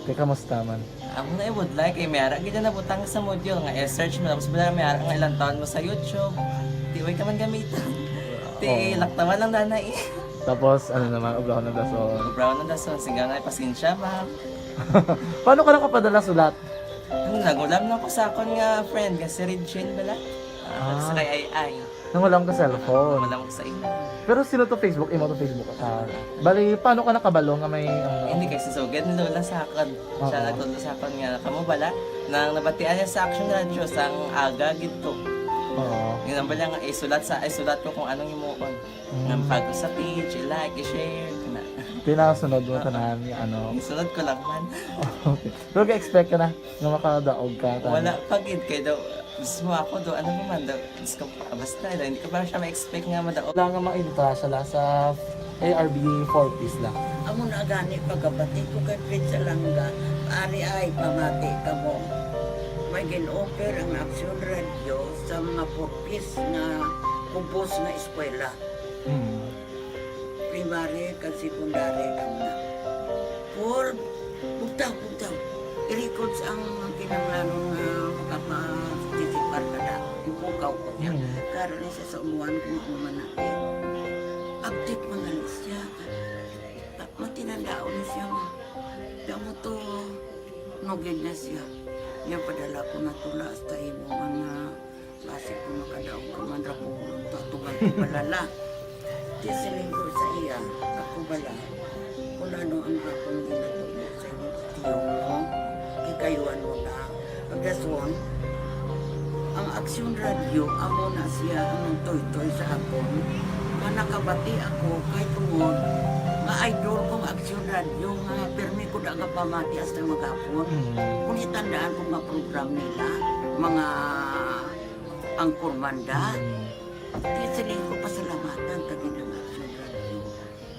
Kay kamusta man? Amo na, eh, would like, eh, may ara gid na nabutang sa module nga i-search mo, tapos wala may ara nga ilang taon mo sa YouTube. Di, way ka man gamiton. Di, oh, laktawan lang, nanay. Tapos, ano naman, obrahon ng dason. Obrahon ng dason, siga nga, pasensya, ma'am. Paano ka nakapadala sulat? Ano, nag-ulam na ko sa akon nga friend, nga si Regine bala. Ah, ah, sa kay Ay Ay. Nang wala ka cellphone. Wala ko sa imo. Pero sino to Facebook? Imo to Facebook account? Bali, paano ka nakabalo nga may, ano? Hindi, kay si Sugad ni Lola sa akon. Oo. Siya nagtudlo sa akon nga, kamo bala, nang nabatian niya sa Action Radio, sang aga gid to. Oo. Yun ang bala nga, isulat sa, isulat ko kung anong himuon. Mm. Nga pag sa page, i-like, i-share, kana. Pinasunod mo tanan nga, ano? Isunod ko lang man. Okay. Pero ka-expect ka na nga makadaog ka, tanan? Wala pa gid, kay daw, mismo ako daw, ano naman daw, Diyos ko, basta, hindi ko pa siya ma-expect nga madaog. Wala nga maintra siya la sa A R B four Ps la. Amo na gani pagkabati ko kay Fred Salanga, ari ay pamati kamo. May gin-offer ang Action Radio sa mga four Ps nga kubos nga eskwela. Mm. Primary kag secondary kamo na. Paul, bugtaw, bugtaw. I-records ang kinahanglanon nga makaparticipar ka na. Ipukaw ko niya. Mm. Karon na siya sa umuan kung ano man na. Update man gali siya. Ah, matinandaon na siya nga. Kamo to, nugid na siya. Niya padala ko na tula hasta imo man nga basi kung makadaog ka man ra ko, tutugan ko bala la. Di siling ko sa iya, ako bala. Kung ano ang akong ginatudlo sa imo, tiyo mo, kikayuan mo na. Ang dason, ang Aksyon Radio, amo na siya ang nagtoytoy sa akon. Nga nakabati ako kay tungod nga idol kong Aksyon Radio nga pirmi ko da nga pamati hasta maghapon. Mm. Kung itandaan ko nga program nila, mga angkor man da. Mm. Di siling ko pasalamatan ta gid ang Action Radio.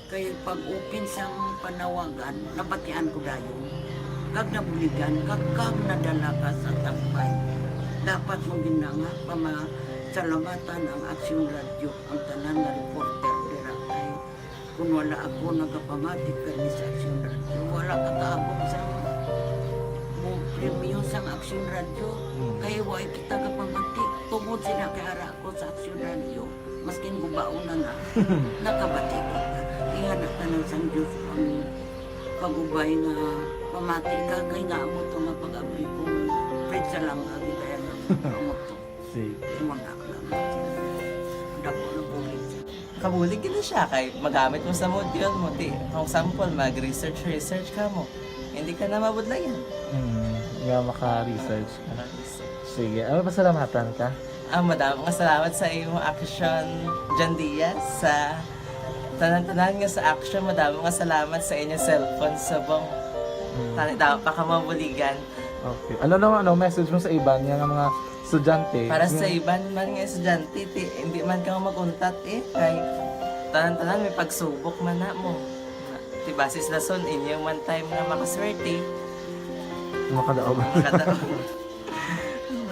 Kay pag-open sang panawagan, nabatian ko dayon. Kag nabuligan, kag, kag nadala ka sa tampay. Dapat mo gid na nga pamasalamatan ang Action Radio, ang tanan nga reporter dira kay Kung wala ako nagapamati permi sa Aksyon Radio, wala ka kaabot sa mo premyo sang Aksyon Radio. Hmm. Kay wala kita kapamati. Tungod sila kay ara ako sa Aksyon Radio, maskin gubaon na na, nakabati kita. Kaya na tanan sang Diyos ang pag-ubay nga pamati ka, kay nga amo to nga pag-abri ko, Fred Salanga, gid kaya nga amo to. Sige. Imo na lang. Dako na bulig. Kabulig gid na siya kay magamit mo sa module mo. Ti, for example, mag-research, research ka mo. Hindi ka na mabudlayan. Mm, nga maka-research ka. Maka-research. Sige, ano, pasalamatan ka? Ah, madamo nga salamat sa imo Action, John Diaz, sa tanan-tanan nga sa Action. Madamo nga salamat sa inyo cellphone subong. Mm. Tani, dapat pa ka mabuligan. Okay. Ano naman, ano, message mo sa iban nga, nga mga estudyante? Para sa iban man nga estudyante, ti, hindi man ka mag-untat eh. Kay tanan-tanan may pagsubok man na mo. Ti, base sa lason, inyo man time nga makaswerte. Makadaog. Makadaog.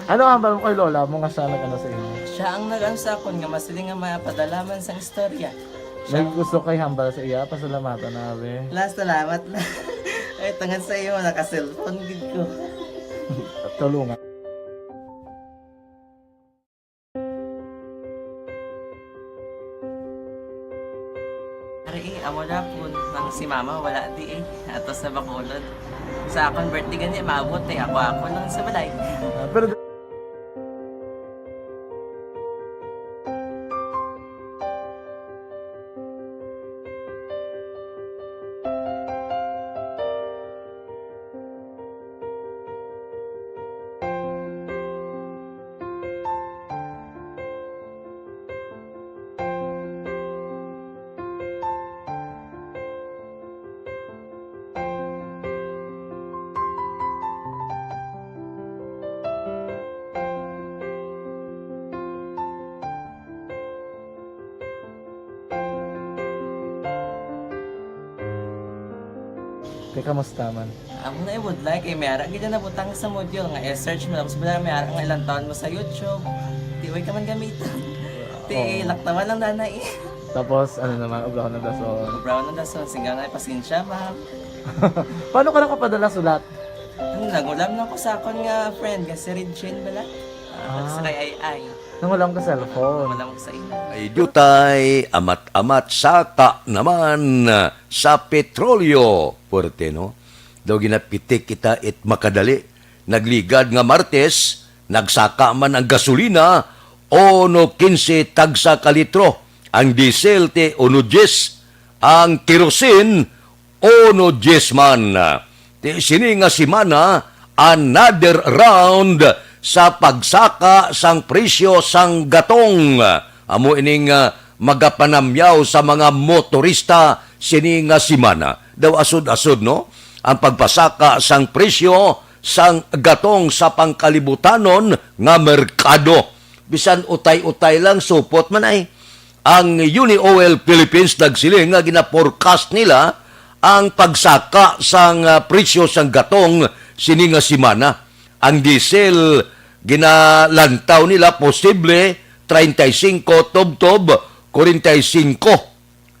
Ano ang hambal mo kay lola mo nga siya nag-ano sa imo? Siya ang nag-ano sa akon nga masiling nga mapadala man sang istorya. May gusto kay hambal sa iya, pasalamatan na, abi. La, salamat na. Ay, tungod sa iyo, naka-cellphone gid ko. Tulungan. Ari, eh, amo na po, nang si mama wala di eh. Ato sa Bacolod. Sa akon birthday gani, maabot eh. Ako-ako lang sa balay. Ah, pero Kay kamusta man? Amo na ibudlay kay may ara gid na butang sa module nga i-search mo, tapos bala may ara nga ilang taon mo sa YouTube. Di way ka man gamiton. Di, oo, laktawan lang dana eh. Tapos, ano naman, ubraw ng dason. Ubraw ng dason, singga na, pasensya, ma'am. Paano ka nakapadala sulat? Ano, nag-ulam na ko sa akon nga friend, nga si Regine bala. Ah, ah, sa kay Ay Ay. Nang wala ka cellphone. Wala ko sa imo. Ay, dutay, amat-amat, saka naman sa petrolyo. Puwerte, no? Daw ginapitik kita it makadali. Nagligad nga Martes, nagsaka man ang gasolina, uno quince tagsa ka litro. Ang diesel ti uno dies, ang kerosene uno dies man. Ti sini nga semana, another round sa pagsaka sang presyo sang gatong. Amo ining, ah, magapanamyaw sa mga motorista sini nga semana. Daw asod-asod, no? Ang pagpasaka sang presyo sang gatong sa pangkalibutanon nga merkado. Bisan utay-utay lang, supot man ay. Ang Uni Oil Philippines nagsiling nga gina-forecast nila ang pagsaka sang, ah, presyo sang gatong sini nga semana. Ang diesel, ginalantaw nila posible treinta y cinco tubtob kwarenta y cinco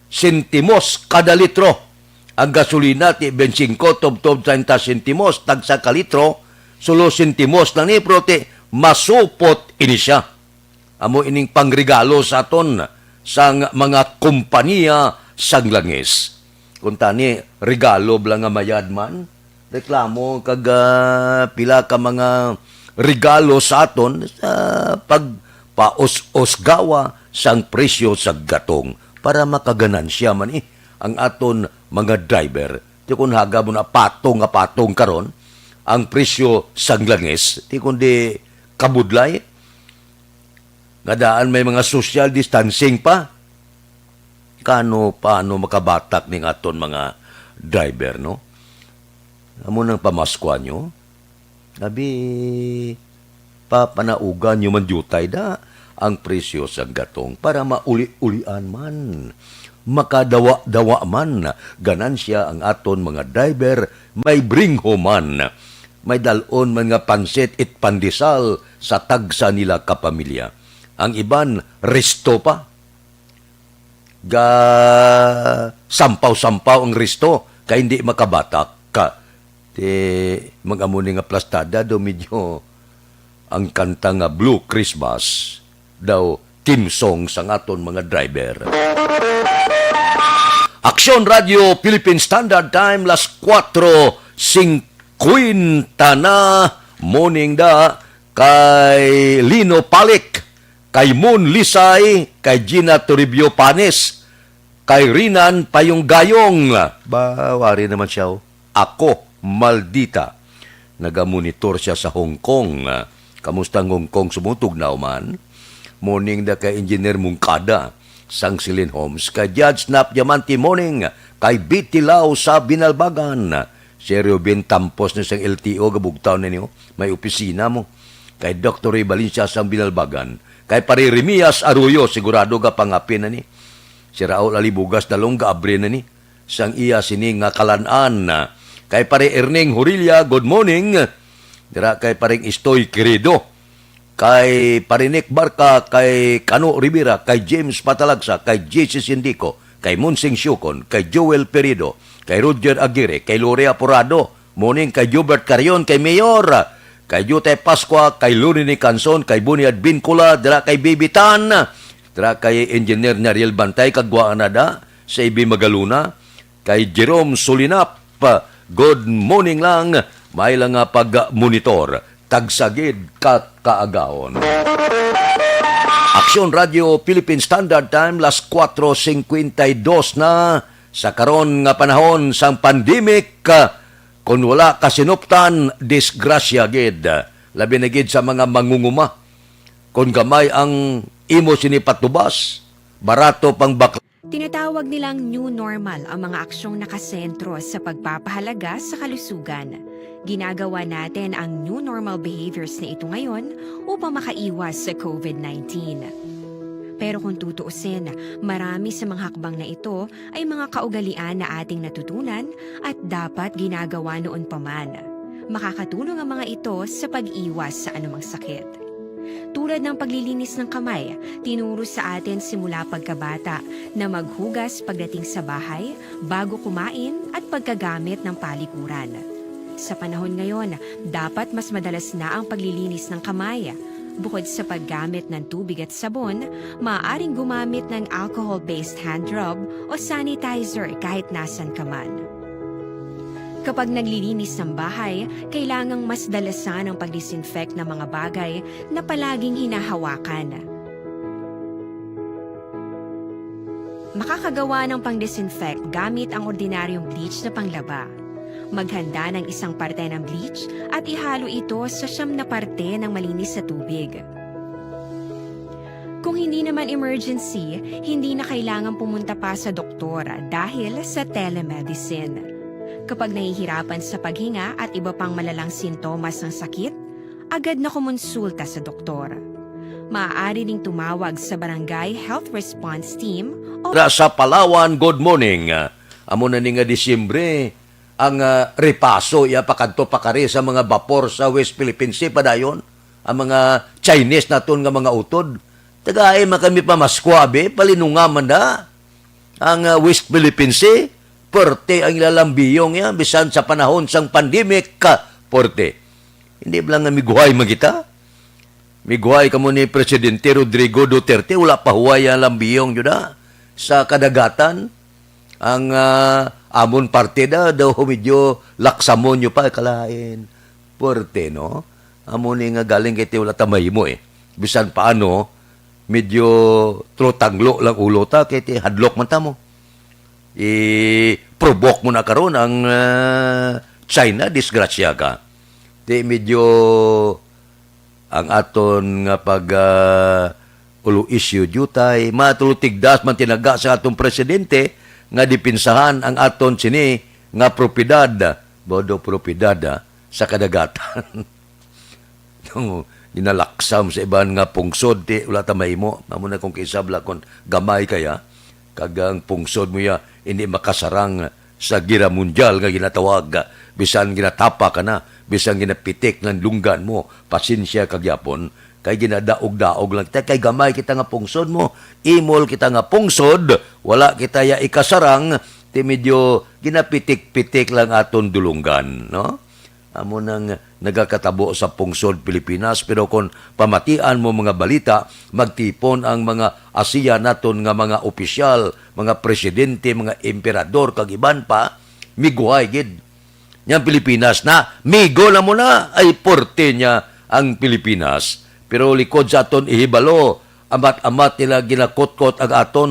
sentimos kada litro. Ang gasolina ti twenty-five tubtob treinta sentimos tagsa ka litro, sulo sentimos lang ni, pero ti masupot ini sia. Amo ining pangregalo sa aton sang mga kompanya sang langis. Kung tani, regalo bala nga mayad man, reklamo kag, ah, pila ka mga regalo sa aton sa pagpaus-usgawa sang presyo sa gatong para makaganansya man, eh, ang aton mga driver. Ti kun haga mo na patong nga patong karon ang presyo sang langis, ti kundi kabudlay, nga daan may mga social distancing pa. Kano, paano makabatak ning aton mga driver, no? Amo nang pamaskwa nyo. Abi, papanaugan nyo man diutay da ang presyo sang gatong para mauli-ulian man, makadawa-dawa man ganansya ang aton mga driver, may bringho man, may dal-on man nga pansit it pandesal sa tagsa nila ka pamilya. Ang iban, resto pa. Ga sampaw-sampaw ang resto kay hindi makabatak ka. Ti mag-amo ni nga plastada daw medyo ang kanta nga Blue Christmas daw theme song sang aton mga driver. Aksyon Radio Philippine Standard Time, las kuwatro singkwenta na, morning da kay Lino Palik, kay Mon Lisay, kay Gina Toribio Panes, kay Rinan Payong Gayong. Ba, wari naman siya, oh. Ako, maldita. Nagamonitor siya sa Hong Kong. Kamusta ang Hong Kong? Sumutog na man. Morning da kay Engineer Mungkada, sang Silin Homes, kay Judge Nap Diamante, morning, kay Betty Lau sa Binalbagan. Si Ruben Tampos ni sang L T O, gabugtaw na niyo, may opisina mo. Kay Doktor Ray Valencia sang Binalbagan. Kay Pare Remias Arroyo, sigurado ga pangapin na ni. Si Raul Alibugas Dalong gaabri na ni sang iya sini nga kalan-an. Kay Pare Erning Hurilla, good morning. Dira kay Paring Istoy Querido, kay Pare Nick Barca, kay Kano Rivera, kay James Patalagsa, kay J C Sindico, kay Monsing Siukon, kay Joel Perido, kay Roger Aguirre, kay Lori Aporado, morning kay Jubert Carion, kay Mayor, kay Jutay Pascua, kay Luni ni Canson, kay Buni Advincula, dira kay Baby Tan, dira kay Engineer Nariel Bantay, kagwaan na da, sa Ibi Magaluna, kay Jerome Sulinap, good morning lang, may lang nga pag-monitor, tagsagid ka kaagahon. Aksyon Radio Philippine Standard Time, las kuwatro singkwenta y dos na, sa karon nga panahon sang pandemic, kun wala ka sinuptan, disgrasya gid. Labi na gid sa mga mangunguma. Kun gamay ang imo sini patubas, barato pang bakla. Tinatawag nilang new normal ang mga aksyong nakasentro sa pagpapahalaga sa kalusugan. Ginagawa natin ang new normal behaviors na ito ngayon upang makaiwas sa covid nineteen. Pero kung tutuusin, marami sa mga hakbang na ito ay mga kaugalian na ating natutunan at dapat ginagawa noon pa man. Makakatulong ang mga ito sa pag-iwas sa anumang sakit. Tulad ng paglilinis ng kamay, tinuro sa atin simula pagkabata na maghugas pagdating sa bahay, bago kumain, at pagkagamit ng palikuran. Sa panahon ngayon, dapat mas madalas na ang paglilinis ng kamay. Bukod sa paggamit ng tubig at sabon, maaaring gumamit ng alcohol-based hand rub o sanitizer kahit nasan ka man. Kapag naglilinis ng bahay, kailangang mas dalasan ang pag-disinfect ng mga bagay na palaging hinahawakan. Makakagawa ng pang-disinfect gamit ang ordinaryong bleach na panglaba. Maghanda ng isang parte ng bleach at ihalo ito sa siyam na parte ng malinis na tubig. Kung hindi naman emergency, hindi na kailangan pumunta pa sa doktor dahil sa telemedicine. Kapag nahihirapan sa paghinga at iba pang malalang sintomas ng sakit, agad na kumonsulta sa doktor. Maaari ding tumawag sa Barangay Health Response Team o Ra sa Palawan, good morning. Amo na ni nga Disyembre, ang, ah, repaso iya pakadto pakari sa mga bapor sa West Philippine Sea padayon. Ang mga Chinese naton nga mga utod. Tagay man kami pamaskwa, abi, palinunga man da. Ang, ah, West Philippine Sea, perte ang ilalambiyong iya, bisan sa panahon sang pandemic, ka, perte. Hindi ba lang nga miguhay man kita? Miguhay kamo ni Presidente Rodrigo Duterte, wala pa huway ang lambiyong, yun na, sa kadagatan. Ang, ah, amon parte da, daw medyo laksamon nyo pa, kalain. Perte, no? Amo ni nga galing kay ti wala ta mahimo, eh. Bisan paano, medyo trutanglo lang ulo ta, kay ti hadlok man ta mo. I-provoke mo na karon ang, ah, China, disgrasya ka. Ti medyo ang aton nga pag, ah, ulo issue, diutay, matulo tigdas man tinaga sa atong presidente nga dipinsahan ang aton sini nga propiedad, bodo propiedad, ah, sa kadagatan. Nung ginalaksam sa iban nga pungsod, ti wala ta mahimo. Amo na kung kaisab la kon gamay kaya, kag ang pungsod mo ya hindi makasarang sa Gera Mundial nga ginatawag. Bisan ginatapa ka na, bisan ginapitik ng lunggan mo, pasensya ka gyapon, kay ginadaog-daog lang kita, kay gamay kita nga pungsod mo, imol kita nga pungsod, wala kita ya ikasarang, ti medyo ginapitik-pitik lang aton dulunggan, no? Amo nang nagakatabo sa pungsod Pilipinas, pero kon pamatian mo mga balita, magtipon ang mga ASEAN naton nga mga opisyal, mga presidente, mga emperador, kag iban pa, miguhay gid. Yang Pilipinas na, migo na mo na, ay porte niya ang Pilipinas. Pero likod sa aton ihibalo, amat-amat nila ginakutkot ang aton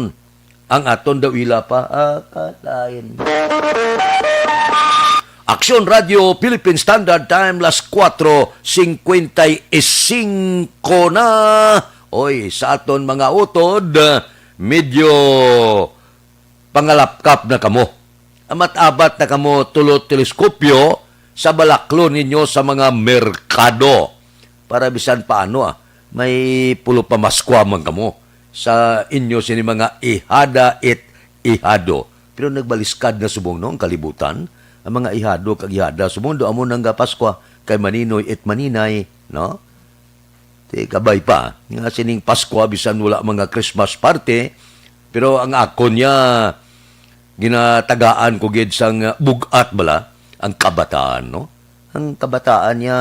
ang aton daw ila pa, ah, kalain. Aksyon Radio Philippine Standard Time, las kuwatro singkwenta y singko na. Oy, sa aton mga utod, medyo pangalapkap na kamo. Amat-abat na kamo tulot teleskopyo sa balaklon ninyo sa mga merkado. Para bisan paano, ah, may pulo pamaskwa man kamo sa inyo sini mga ihada it ihado. Pero nagbaliskad na subong, no, ang kalibutan. Ang mga ihado kag ihada subong do amo nang gapaskwa kay maninoy it maninay, no? Ti kabay pa nga sining Paskwa bisan wala mga Christmas party, pero ang akon niya ginatagaan ko gid sang bug-at bala ang kabataan, no? Ang kabataan niya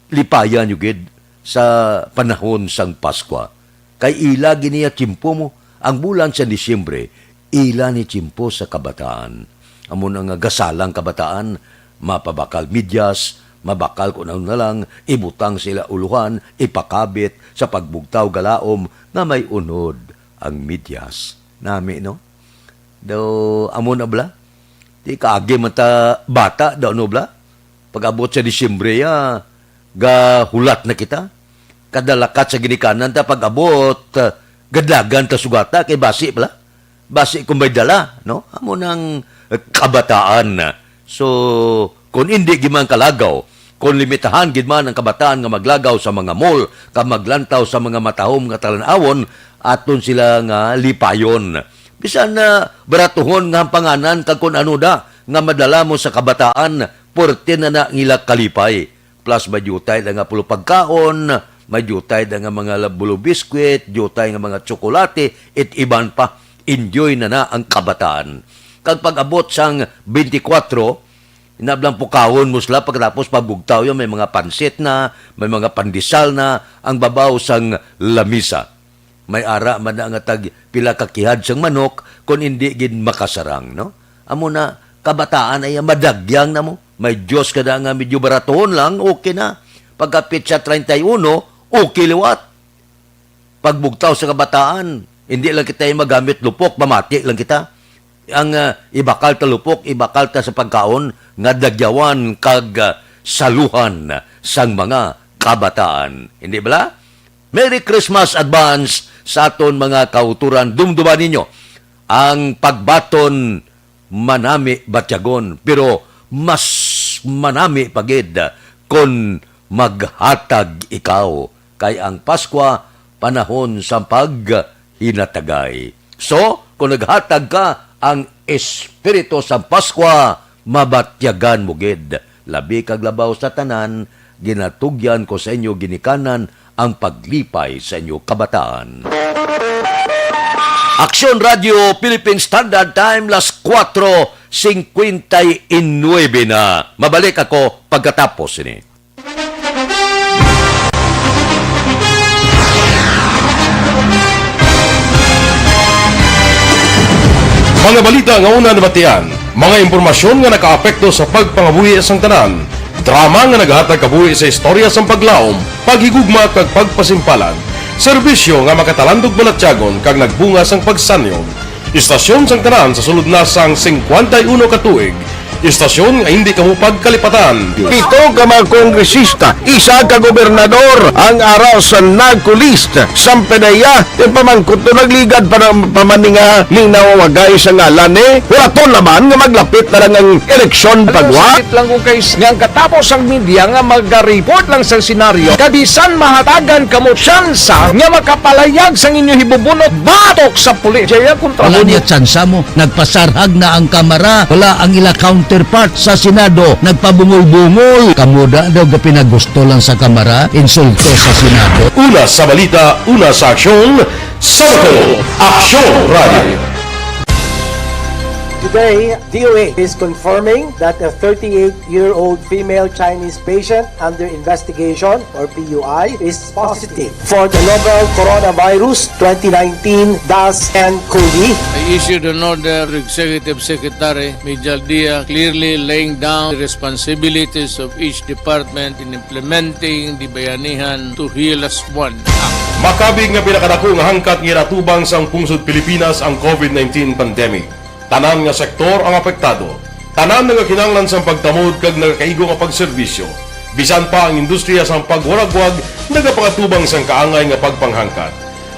lipayan nyo gid sa panahon sang Paskwa. Kay ila gid niya tiyempo mo, ang bulan sa Disyembre, ila ni tiyempo sa kabataan. Amo na nga gasalang kabataan, mapabakal medyas, mabakal kung ano na lang, ibutang sa ila uluhan, ipakabit sa pagbugtaw galaom nga may unod ang medyas. Nami, no? Daw, amo na bala? Di kaagi man ta bata, daw, no, bala? Pag-abot sa Disyembre, ya, gahulat na kita. Kada lakat sa ginikanan ta, pag-abot, ah, gadlagan ta sugata, kay basi bala. Basi kung may dala, no? Amo nang kabataan. So, kung indi gid man kalagaw, kung limitahan gid man ang kabataan nga maglagaw sa mga mall, ka maglantaw sa mga matahom nga talan-awon, aton sila nga lipayon. Bisan na baratuhon nga hampanganan kag kun ano da nga madala mo sa kabataan, porte na na ang ila kalipay. Plus, may diutay na nga pulo pagkaon, may diutay na nga mga labulo biskwit, diutay nga mga tsokolate, it iban pa. Enjoy na na ang kabataan. Kag pag-abot sang twenty-four, inablang pukawon mo sila, pagkatapos pagbugtaw yun, may mga pansit na, may mga pandesal na, ang babaw sang lamisa. May ara man na nga tag pila ka kihad sang manok, kon indi gid makasarang, no? Amo na, kabataan ay madagyang na mo. May Diyos ka na nga medyo baratohon lang, okay na. Pagkapit sa treinta y uno, okay liwat. Pagbugtaw sa kabataan, Hindi lang kita yung magamit lupok, mamati lang kita. Ang, ah, ibakal ta lupok, ibakal ta sa pagkaon nga dagyawan kag, ah, saluhan sang mga kabataan. Hindi bala? Merry Christmas advance sa aton mga kauturan. Dumduman ninyo ang pagbaton manami batyagon, pero mas manami pa gid kon maghatag ikaw, kay ang Paskwa panahon sang paghinatagay. So, kung naghatag ka, ang espiritu sang Paskwa mabatyagan mo gid. Labi kag labaw sa tanan, ginatugyan ko sa inyo ginikanan ang paglipay sa inyo kabataan. Aksyon Radio Philippine Standard Time, las kuwatro singkwenta y nuebe na. Mabalik ako pagkatapos ini. Mga balita nga una nabatian, mga impormasyon nga nakaapekto sa pagpangabuhi sang tanan, drama nga naghatag kabuhi sa istorya sang paglaom, paghigugma kag pagpasimpalan, serbisyo nga makatalandog balatyagon kag nagbunga sang pagsanyog. Istasyon sang tanan sa sulod na sang singkwenta y uno ka tuig. Istasyon nga hindi kamo pagkalipatan. Pito ka mga kongresista, isa ka gobernador ang ara sa NAGCO list. Sang PDEA, ti pamangkot to nagligad pa ng pamaninga ni nawawagay sa ngalan ni. Wala to naman nga maglapit na lang ang eleksyon pagwa. Sakit lang kung kay nga ang katapos ang media nga magariport lang sa senaryo. Kabisan mahatagan kamo tsansa nga makapalayag sang inyo hibubunot batok sa pulis. Jaya kontra Wala mo niya tsansa mo. Nagpasarhag na ang kamara. Wala ang ila counterpart sa Senado. Nagpabungol-bungol. Kamo da daw gapinagusto lang sa kamara. Insulto sa Senado. Una sa balita, una sa aksyon, sa Bacolod, Aksyon Radio. Today, D O A is confirming that a thirty-eight-year-old female Chinese patient under investigation, or P U I, is positive for the novel coronavirus twenty nineteen dash N COVID. I issued an order to Executive Secretary Mijal Dia, clearly laying down the responsibilities of each department in implementing the Bayanihan to Heal As One Act. Makabig nga pinakadako nga hangkat nga ginatubang sang pungsod Pilipinas ang COVID nineteen pandemic. Tanan nga sektor ang apektado. Tanan nagakinahanglan sang pagtamod kag nagakaigo nga pagserbisyo. Bisan pa ang industriya sang pagwaragwag nagapangatubang sang kaangay nga pagpanghangkat.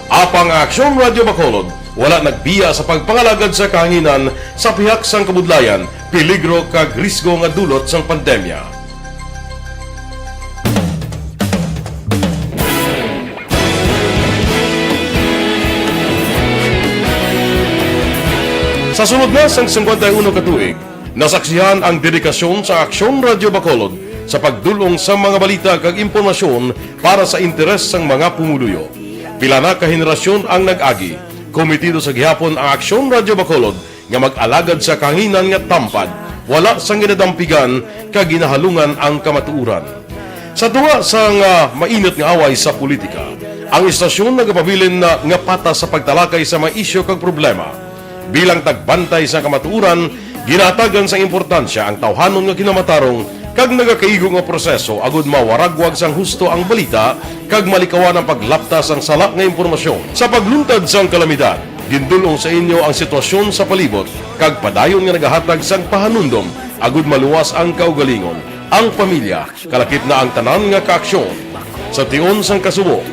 Apang ang Aksyon Radio Bacolod wala nagbiya sa pagpangalagad sa kahanginan sa pihak sang kabudlayan, peligro kag risgo nga dulot sang pandemya. Sa sulod na sang singkwenta y uno ka tuig, nasaksihan ang dedikasyon sa Aksyon Radio Bacolod sa pagdul-ong sa mga balita kag impormasyon para sa interes sang mga pumuluyo. Pila na ka henerasyon ang nag-agi. Komitido sa gihapon ang Aksyon Radio Bacolod nga mag-alagad sa kahanginan nga tampad, wala sang ginadampigan kag ginahalungan ang kamatuoran. Sa tunga sang, ah, mainit nga away sa politika, ang istasyon nagapabilin na nga patas sa pagtalakay sa mga isyu kag problema. Bilang tagbantay sa kamatuoran, ginahatagan sang importansya ang tawhanon nga kinamatarong kag nagakaigo nga proseso agud mawaragwag sang husto ang balita kag malikawan ang paglapta sang sala nga impormasyon. Sa pagluntad sang kalamidad, gindul-ong sa inyo ang sitwasyon sa palibot kag padayon nga nagahatag sang pahanumdom agud maluwas ang kaugalingon, ang pamilya, kalakip na ang tanan nga kaaksyon. Sa tion sang kasubo,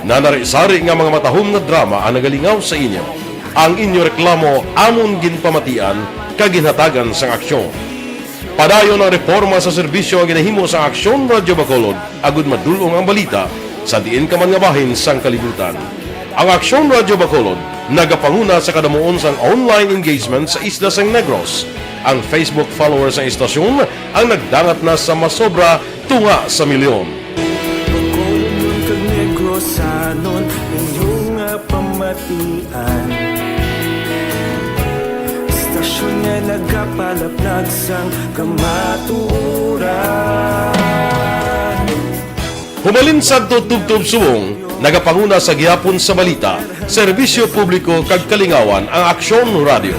nanari-sari nga mga matahom nga drama ang nagalingaw sa inyo. Ang inyo reklamo amon ginpamatian kag ginhatagan sang aksyon. Padayon ang reporma sa serbisyo nga ginahimo sa Aksyon Radyo Bacolod agud madul-ong ang balita sa diin ka man nga bahin sang kalibutan. Ang Aksyon Radyo Bacolod nagapanguna sa kadamuon sang online engagement sa isla sang Negros. Ang Facebook followers sang istasyon ang nagdangat na sa masobra tunga sa milyon. Bacolodnon kag Negrosanon, inyo nga pamatian. Istasyon nga nagapalaplag sang kamatuoran. Humalin sadto tubtob subong, nagapanguna sa gihapon sa balita, serbisyo publiko kag kalingawan ang Aksyon Radyo.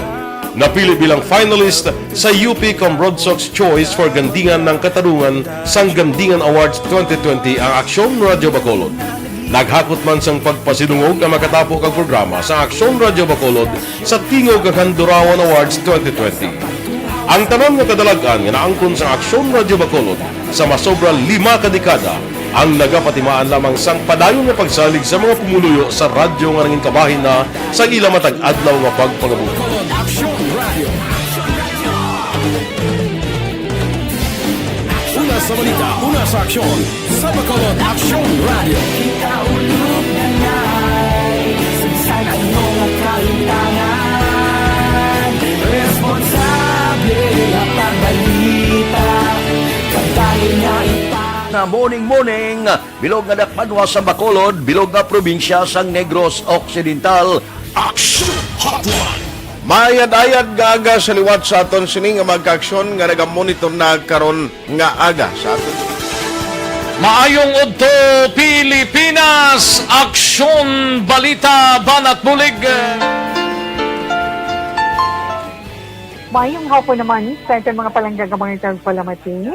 Napili bilang finalist sa U P Cambrodsoc's Choice for Gandingan ng Katarungan sang Gandingan Awards twenty twenty ang Aksyon Radyo Bacolod. Naghakot man sang pagpasidungog ang makatapo kag programa sa Aksyon Radyo Bacolod sa Tingog kag Handurawan Awards twenty twenty. Ang tanan nga kadalag-an nga naangkon sa Aksyon Radyo Bacolod sa masobra lima ka dekada ang nagapatimaan lamang sang padayon nga pagsalig sa mga pumuluyo sa radyo nga nangin kabahin na sa ila matag adlaw nga pagpangabuhi. Una sa balita, una sa aksyon, sa Bacolod Aksyon Radio. Kita ulog na ngay, sa ano nga kalutangan, responsable nga pagbalita, kadali nga ipa- Na morning, morning, bilog nga dakpanwa sa Bacolod, bilog nga probinsya sang Negros Occidental. Action Hotline. Mayad-ayad nga aga sa liwat sa aton sini nga mga kaaksyon nga nagamonitor na karon nga aga sa aton. Maayong udto, Pilipinas! Aksyon, balita, banat bulig. Mayong hapon naman sa aton mga palangga nga mga tagpalamati.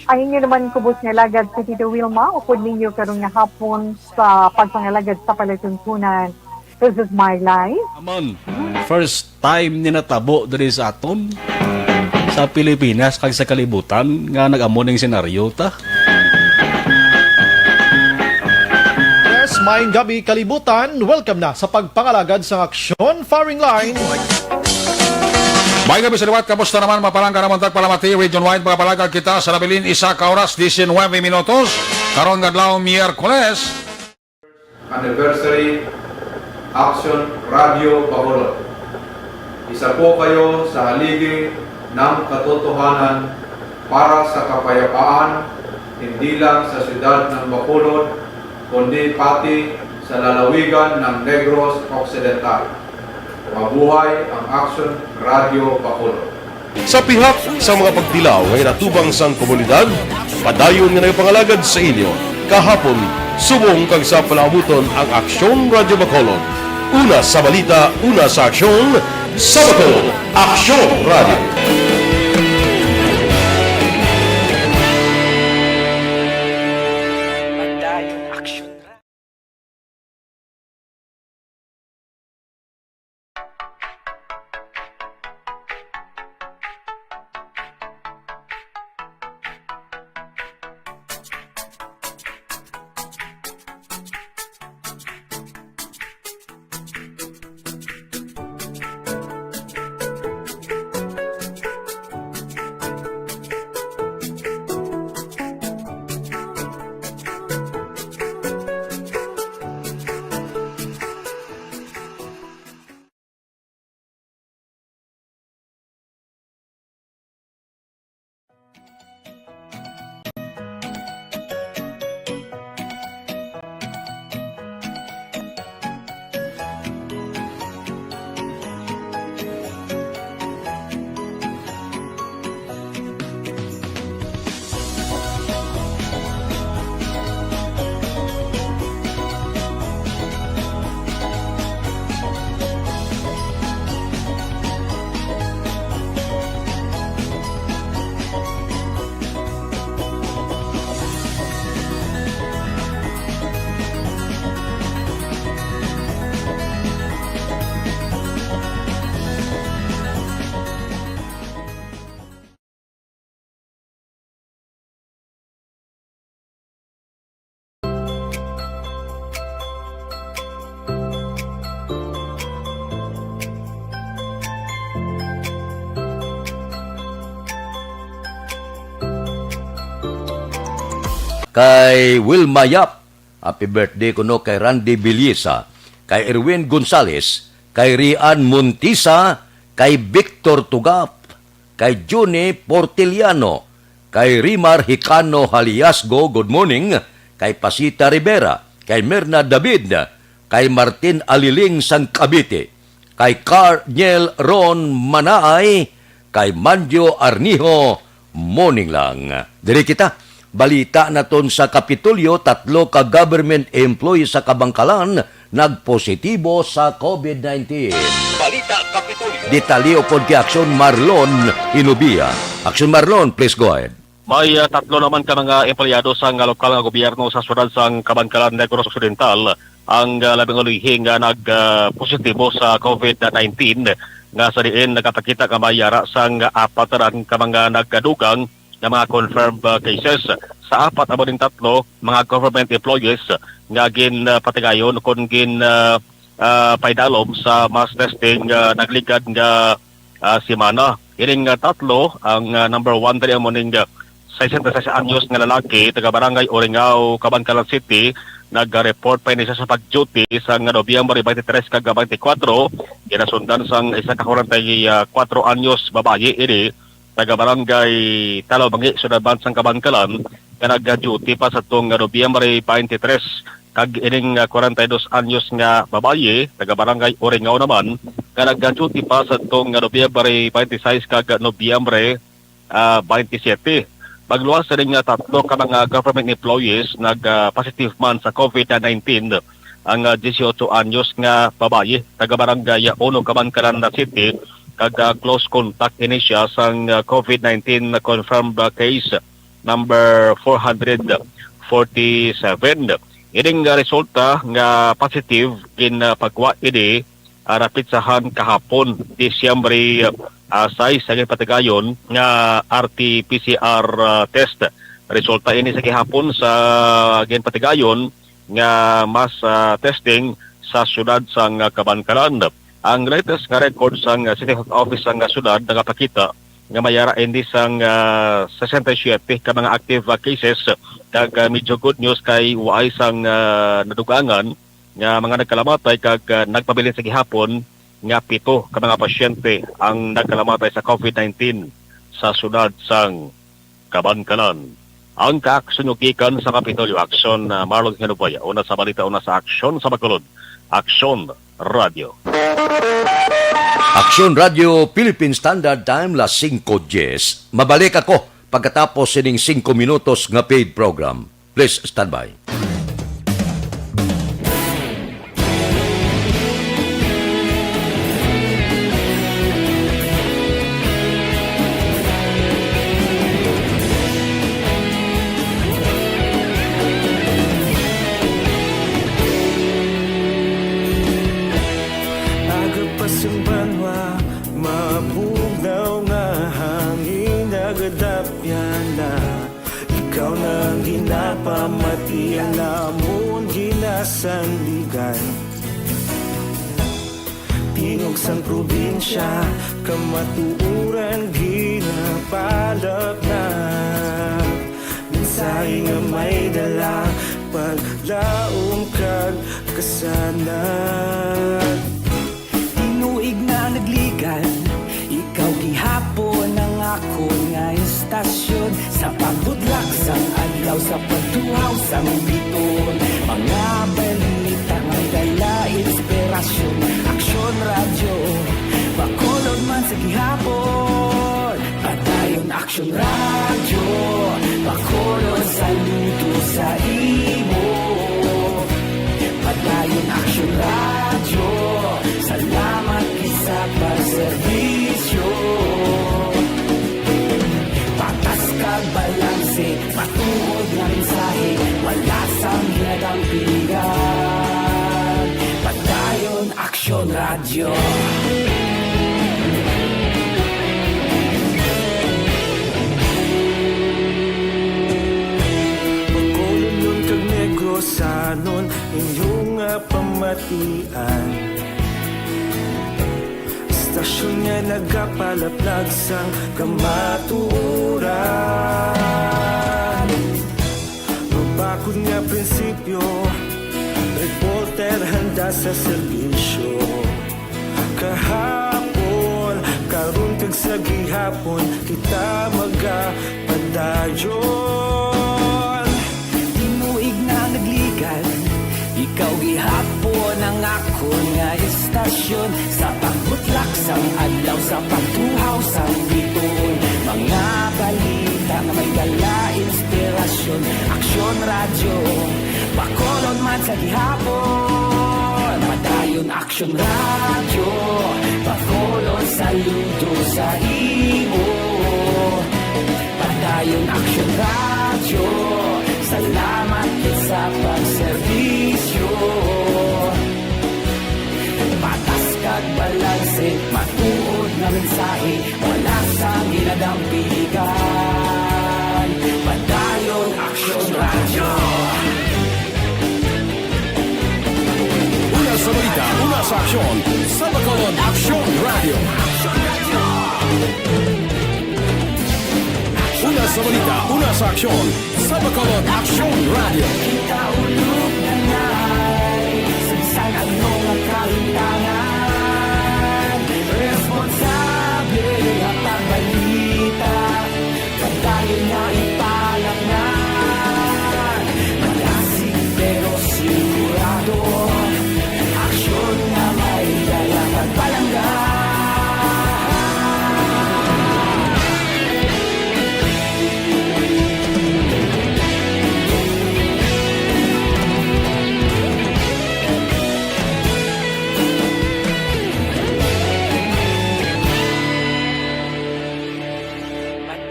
Ang inyo naman kubos nga alagad si Tito Wilma, upod ninyo karon nga hapon sa pagpangalagad sa palatuntunan. This is my life. Amon, first time ni natabo diri sa aton, sa Pilipinas kag sa kalibutan nga nag-amo ning senaryo ta. Yes, maayong gabi, kalibutan. Welcome na sa pagpangalagad sang Aksyon Firing Line. May gabi sa liwat, kamusta naman, mga palangga namon tagpalamati? Region wide, mga palangga, kita sa nabilin, isa ka oras, diecinuebe minutos. Karon nga adlaw, Miyerkules. Anniversary Action Radio Bacolod. Isa po kayo sa haligi ng katotohanan para sa kapayapaan, hindi lang sa siyudad ng Bacolod, kundi pati sa lalawigan ng Negros Occidental. Mabuhay ang Action Radio Bacolod. Sa pihak sa mga pagtilaw nga inatubang sang komunidad, padayon nga nagapangalagad sa inyo kahapon, subong kag sa palaabuton ang Aksyon Radyo Bacolod. Una sa balita, una sa aksyon, sa Bacolod, Aksyon Radyo. Padayon Aksyon Radyo. Kay Wilma Yap, happy birthday kuno kay Randy Villisa, kay Erwin Gonzales, kay Rian Montisa, kay Victor Tugap, kay Junie Portiliano, kay Rimar Hicano Haliasgo, good morning, kay Pasita Rivera, kay Merna David, kay Martin Aliling sang Cavite, kay Carniel Ron Manaay, kay Manjo Arnijo, morning lang. Diri kita. Balita naton sa Kapitolyo, tatlo ka government employee sa Kabangkalan nagpositibo sa COVID nineteen. Balita Kapitolyo. Detalye upod kay Aksyon Marlon Hinubia. Aksyon Marlon, please go ahead. May, ah, tatlo naman ka mga empleyado sang, ah, lokal nga gobyerno sa siyudad sang Kabankalan, Negros Occidental, ang, ah, labing ulihi nga nag, ah, positibo sa COVID nineteen, nga sa diin nagapakita nga may yara sang apat na ka mga nagkadugang nga mga confirmed, ah, cases. Sa apat amo ning tatlo, mga government employees nga gin, ah, patigayon kon gin, ah, ah, paidalom sa mass testing, ah, nagligad nga, ah, semana. Ining, ah, tatlo, ang, ah, number one diri amo ning, ah, sesenta y seis anyos nga lalaki, taga Barangay Oringao, Kabankalan City, nag-report pa ini siya sa pag-duty sang Nobyembre twenty-three kag twenty-four. Ginasundan sang isa ka kwarenta y kuwatro anyos babayi ini, taga Barangay Talawmangi, Siyudad sang Kabankalan, nga nag-duty pa sa tong Nobyembre twenty-three, kag ining, ah, kwarenta y dos anyos nga babayi, taga Barangay Oringao naman, nga nag-duty pa sa tong Nobyembre twenty-six kag Nobyembre, ah, twenty-seven. Magluwas sa ring, ah, tatlo ka mga government employees nag, ah, positive man sa COVID nineteen, ang, ah, dieciocho anyos nga babayi, taga Barangay Uno, Kabankalan City, kag, ah, close contact ini siya sang, ah, COVID nineteen na confirmed, ah, case number four hundred forty-seven. Ining, ah, resulta nga positive ginpagwa ini, ah, napitsahan kahapon, Disyembre, ah, sais, sa ginpatigayon nga R T P C R, ah, test. Resulta ini sa gihapon sa ginpatigayon nga mass, ah, testing sa siyudad sang, ah, Kabankalan. Ang latest nga record sang, ah, City Health Office sang, ah, siyudad nagapakita nga may ara ini sang, ah, sesenta y siyete ka mga active, ah, cases, kag, ah, medyo good news kay waay sang, ah, nadugangan nga mga nagkalamatay kag, ah, nagpabilin sa gihapon nga pito ka mga pasyente ang nagkalamatay sa COVID nineteen sa siyudad sang Kabankalan. Ang kaaksyon nyo gikan sa Kapitolyo Aksyon, ah, Marlon Genovia, una sa balita, una sa aksyon sa Bacolod. Aksyon Radio. Aksyon Radio, Philippine Standard Time, las singko diez. Mabalik ako pagkatapos sining singko minutos nga paid program. Please stand by. Aga pa sang banwa, mabugnaw nga hangin, nagadapyan na. Ikaw na ang ginapamati, ang amon ginasandigan. Tingog sang probinsya, kamatuoran ginapalapnag. Mensahe nga may dala, paglaom kag kasanag. Tinuig na nagligan, ikaw gihapon ang akon nga istasyon. Sa pagbutlak sang adlaw, sa pagtuhaw sang biton, mga balita may dala inspirasyon. Aksyon Radyo, Bacolod man sa gihapon. Padayon Aksyon Radyo, Bacolod, saludo sa imo. Padayon Aksyon Radyo, salamat gid sa pagserbisyo. Patas kag balanse, matuod nga mensahe, wala sang ginadampingan. Padayon Aksyon Radyo. Bacolodnon kag Negrosanon, inyo nga pamatian. Istasyon nga nagapalaplag sang kamatuoran. Mabakod nga prinsipyo, reporter handa sa serbisyo. Kahapon, karon kag sa gihapon, kita magapadayon. Tinuig na nagligan, ikaw gihapon ang akon nga istasyon. Sa pagbutlak sang adlaw, sa pagtuhaw sang biton, mga balita nga may dala inspirasyon. Aksyon Radyo, Bacolod man sa gihapon. Padayon Aksyon Radyo, Bacolod, saludo sa imo. Padayon Aksyon Una sa aksyon, sa Bacolod Aksyon Radio. Una sa balita, una sa aksyon, sa Bacolod Aksyon Radio. Kita ulog na ngay, sa bisan ano nga kalimtangan, responsable nga pagbalita. Padayon nga ipalaknag, malasig pero sigurado. Aksyon nga may dala kag palangga.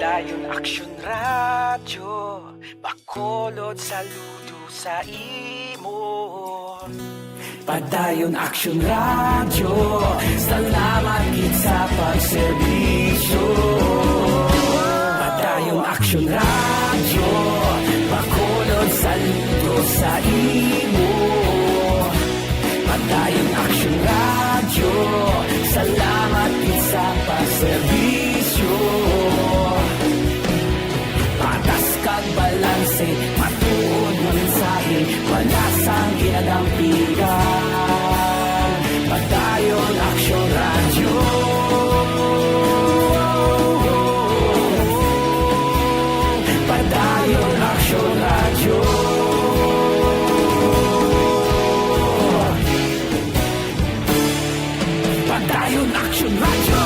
Padayon Aksyon Radyo, Bacolod, saludo sa imo. Padayon Aksyon Radyo, salamat gid sa pagserbisyo. Padayon Aksyon Radyo, Bacolod, saludo sa imo. Padayon Aksyon Radyo, salamat gid sa pagserbisyo. Patas kag balanse, matuod nga mensahe, patas ang ginadampigan. Padayon Aksyon Radyo. Padayon Aksyon Radyo. Padayon Aksyon Radyo.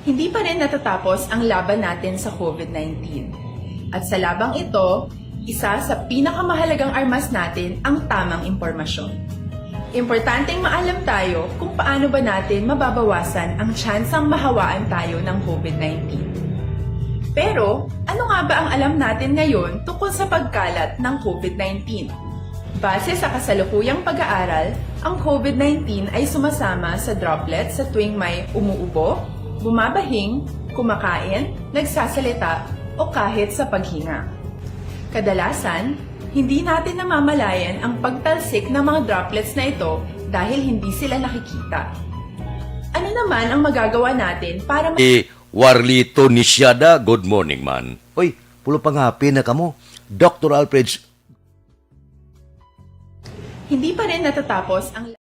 Hindi pa rin natatapos ang laban natin sa covid nineteen. At sa labang ito, isa sa pinakamahalagang armas natin ang tamang impormasyon. Importanteng maalam tayo kung paano ba natin mababawasan ang tsansang mahawaan tayo ng covid nineteen. Pero, ano nga ba ang alam natin ngayon tungkol sa pagkalat ng covid nineteen? Base sa kasalukuyang pag-aaral, ang covid nineteen ay sumasama sa droplet sa tuwing may umuubo, bumabahing, kumakain, nagsasalita, o kahit sa paghinga. Kadalasan, hindi natin namamalayan ang pagtalsik ng mga droplets na ito dahil hindi sila nakikita. Ano naman ang magagawa natin para ma- Eh, Warlito Nisiada, good morning, man. Oy, pulo pa nga, pina ka mo. Doktor Alfred. Hindi pa rin natatapos ang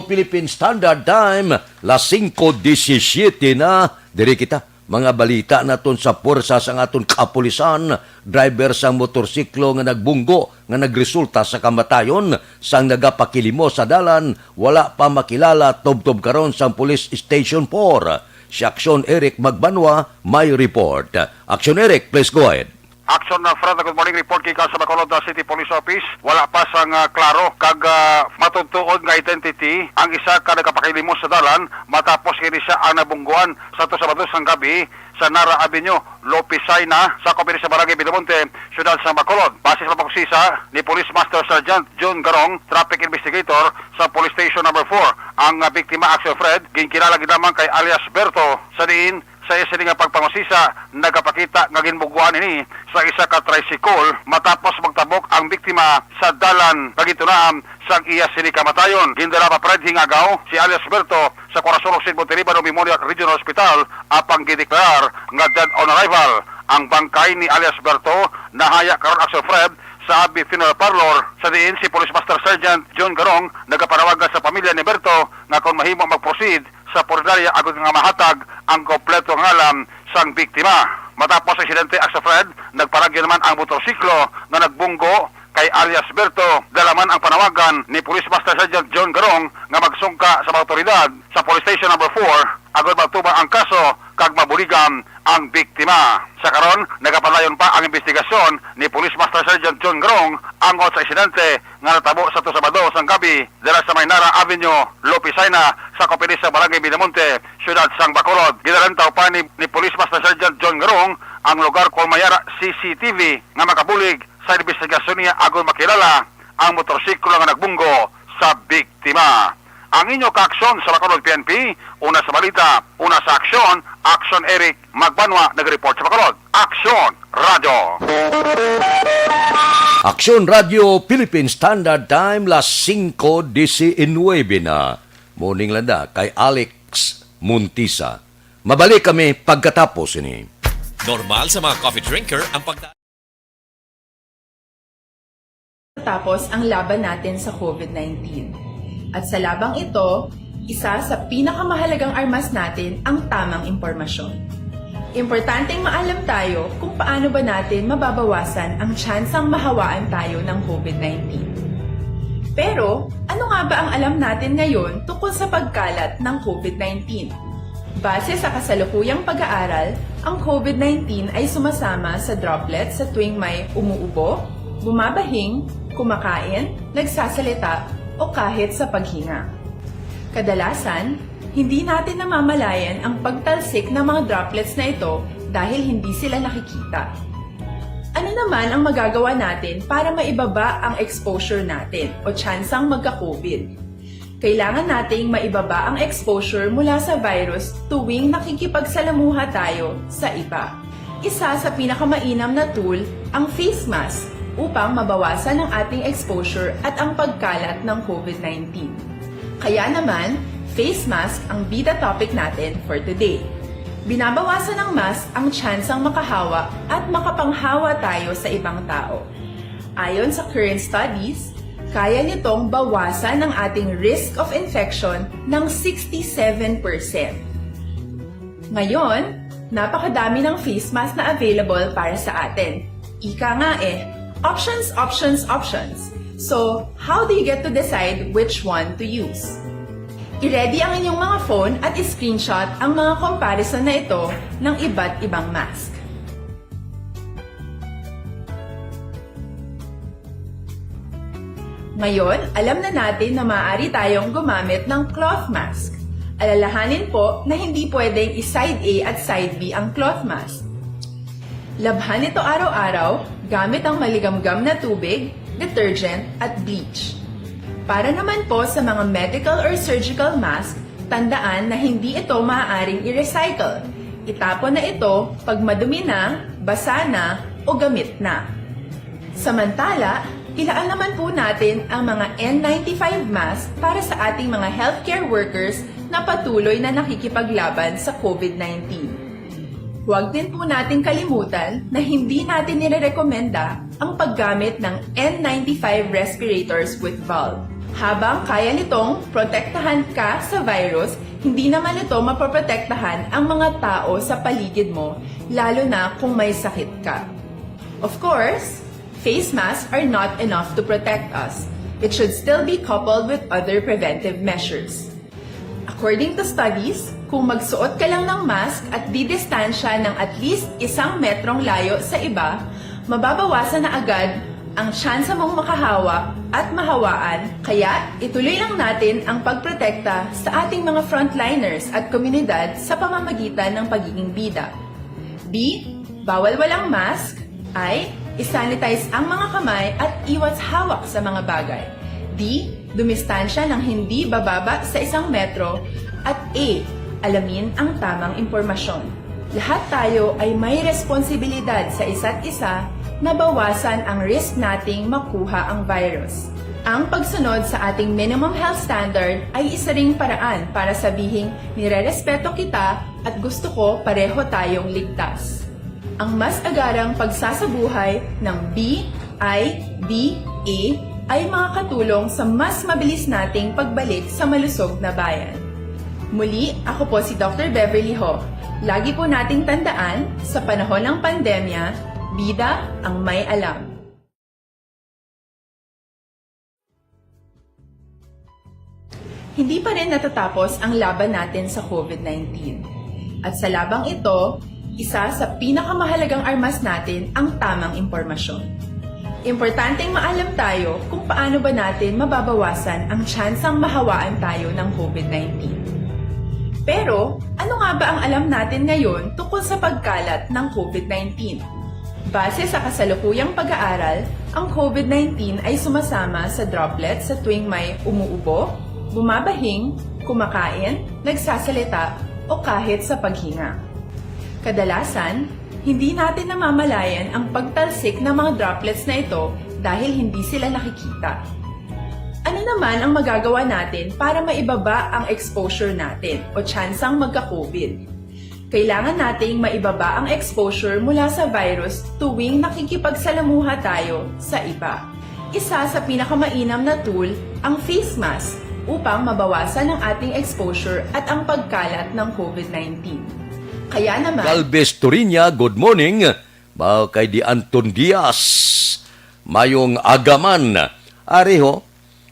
Philippine Standard Time, las singko disisiete na. Diri kita. Mga balita naton sa puwersa sang aton kapulisan, driver sang motorsiklo nga nagbunggo nga nagresulta sa kamatayon sang nagapakilimos sa dalan, wala pa makilala, tubtob karon sang Police Station four. Si Aksyon Eric Magbanwa may report. Aksyon Eric, please go ahead. Action na Fred, good morning. Report gikan sa Bacolod na City Police Office. Wala pa sang, ah, klaro kag, ah, matutuod nga identity ang isa ka nagapakilimos sa dalan matapos kini siya ang nabungguan sa to Sabado sang gabi sa Nara Avenue, Lopicina, sa Barangay Villamonte, Siyudad sa Bacolod. Base sa pagkusisa ni Police Master Sergeant John Garong, traffic investigator sa Police Station Number four, ang, ah, biktima, Action Fred, ginkilala gid lamang kay alias Berto, sa diin Sa iya sini nga pagpangusisa, nagapakita nga ginbuguan ini sa isa ka tricycle matapos magtabok ang biktima sa dalan nga gintunaan sang iya sini kamatayon. Gindala pa, Fred, hingagaw si alias Berto sa Corazon Occidental Montelibano Memorial Regional Hospital, apang gideklarar nga dead on arrival. Ang bangkay ni alias Berto nahaya karon, Action Fred, sa Abi Funeral Parlor, sa diin si Police Master Sergeant John Garong nagapanawagan sa pamilya ni Berto nga kon mahimo, mag-proceed sa punerarya agod nga mahatag ang kompleto nga ngalan sang biktima. Matapos ang insidente, Action Fred, nagparagyo naman ang motorsiklo nga nagbunggo kay alias Berto. Dala man ang panawagan ni Police Master Sergeant John Garong nga magsungka sa mga awtoridad sa Police Station Number Four agod matubang ang kaso kag mabuligan ang biktima. Sa karon, nagapadayon pa ang investigasyon ni Police Master Sergeant John Garong angot sa insidente nga natabo sa to Sabado sang gabi dira sa May Nara Avenue, Lopisina, sa Copilisa, Barangay Villamonte, Siyudad sang Bacolod. Ginalantaw pa ni, ni Police Master Sergeant John Garong ang lugar kon may ara C C T V nga makabulig sa imbestigasyon niya agod makilala ang motorsiklo nga nagbunggo sa biktima. Ang inyo kaaksyon sa Bacolod P N P, una sa balita, una sa aksyon, Action Eric Magbanwa, nag-report sa Bacolod. Aksyon Radio. Aksyon Radio Philippine Standard Time, las singko diecinuebe na. Morning lang da kay Alex Montisa. Mabalik kami pagkatapos ini. Normal sa mga coffee drinker ang pagda- Tapos ang laban natin sa COVID nineteen. At sa labang ito, isa sa pinakamahalagang armas natin ang tamang impormasyon. Importanteng maalam tayo kung paano ba natin mababawasan ang tsansang mahawaan tayo ng COVID nineteen. Pero, ano nga ba ang alam natin ngayon tungkol sa pagkalat ng COVID nineteen? Base sa kasalukuyang pag-aaral, ang COVID nineteen ay sumasama sa droplets sa tuwing may umuubo, bumabahing, kumakain, nagsasalita, o kahit sa paghinga. Kadalasan, hindi natin namamalayan ang pagtalsik ng mga droplets na ito dahil hindi sila nakikita. Ano naman ang magagawa natin para maibaba ang exposure natin o tsansang magka-COVID? Kailangan nating maibaba ang exposure mula sa virus tuwing nakikipagsalamuha tayo sa iba. Isa sa pinakamainam na tool ang face mask upang mabawasan ang ating exposure at ang pagkalat ng COVID nineteen. Kaya naman, face mask ang bida topic natin for today. Binabawasan ng mask ang tsansang makahawa at makapanghawa tayo sa ibang tao. Ayon sa current studies, kaya nitong bawasan ang ating risk of infection ng sixty-seven percent. Ngayon, napakadami ng face mask na available para sa atin. Ika nga eh, options, options, options. So, how do you get to decide which one to use? I-ready ang inyong mga phone at i-screenshot ang mga comparison na ito ng iba't ibang mask. Ngayon, alam na natin na maaari tayong gumamit ng cloth mask. Alalahanin po na hindi pwedeng i-side A at side B ang cloth mask. Labhan ito araw-araw gamit ang maligamgam na tubig, detergent, at bleach. Para naman po sa mga medical or surgical mask, tandaan na hindi ito maaaring i-recycle. Itapon na ito pag madumi na, basa na, o gamit na. Samantala, ilaan naman po natin ang mga N ninety-five mask para sa ating mga healthcare workers na patuloy na nakikipaglaban sa COVID nineteen. Huwag din po nating kalimutan na hindi natin nirerekomenda ang paggamit ng N ninety-five respirators with valve. Habang kaya nitong protektahan ka sa virus, hindi naman ito mapoprotektahan ang mga tao sa paligid mo, lalo na kung may sakit ka. Of course, face masks are not enough to protect us. It should still be coupled with other preventive measures. According to studies, kung magsuot ka lang ng mask at didistansya ng at least isang metrong layo sa iba, mababawasan na agad ang tsansa mong makahawa at mahawaan, kaya ituloy lang natin ang pagprotekta sa ating mga frontliners at komunidad sa pamamagitan ng pagiging bida. B, bawal walang mask. I, isanitize ang mga kamay at iwas hawak sa mga bagay. D, dumistansya ng hindi bababa sa isang metro. At E, alamin ang tamang impormasyon. Lahat tayo ay may responsibilidad sa isa't isa na bawasan ang risk nating makuha ang virus. Ang pagsunod sa ating minimum health standard ay isa ring paraan para sabihing nirerespeto kita at gusto ko pareho tayong ligtas. Ang mas agarang pagsasabuhay ng B I B A ay makakatulong sa mas mabilis nating pagbalik sa malusog na bayan. Muli, ako po si Doctor Beverly Ho. Lagi po nating tandaan, sa panahon ng pandemya, bida ang may alam. Hindi pa rin natatapos ang laban natin sa COVID nineteen. At sa labang ito, isa sa pinakamahalagang armas natin ang tamang impormasyon. Importanteng maalam tayo kung paano ba natin mababawasan ang tsansang mahawaan tayo ng COVID nineteen. Pero, ano nga ba ang alam natin ngayon tungkol sa pagkalat ng COVID nineteen? Base sa kasalukuyang pag-aaral, ang COVID nineteen ay sumasama sa droplets sa tuwing may umuubo, bumabahing, kumakain, nagsasalita, o kahit sa paghinga. Kadalasan, hindi natin namamalayan ang pagtalsik ng mga droplets na ito dahil hindi sila nakikita. Ano naman ang magagawa natin para maibaba ang exposure natin o tsansang magka-COVID? Kailangan nating maibaba ang exposure mula sa virus tuwing nakikipagsalamuha tayo sa iba. Isa sa pinakamainam na tool ang face mask upang mabawasan ang ating exposure at ang pagkalat ng COVID nineteen. Kaya naman, Galvez Turiña, good morning. Mao kay Di Anton Diaz, mayong agaman. Ari ho,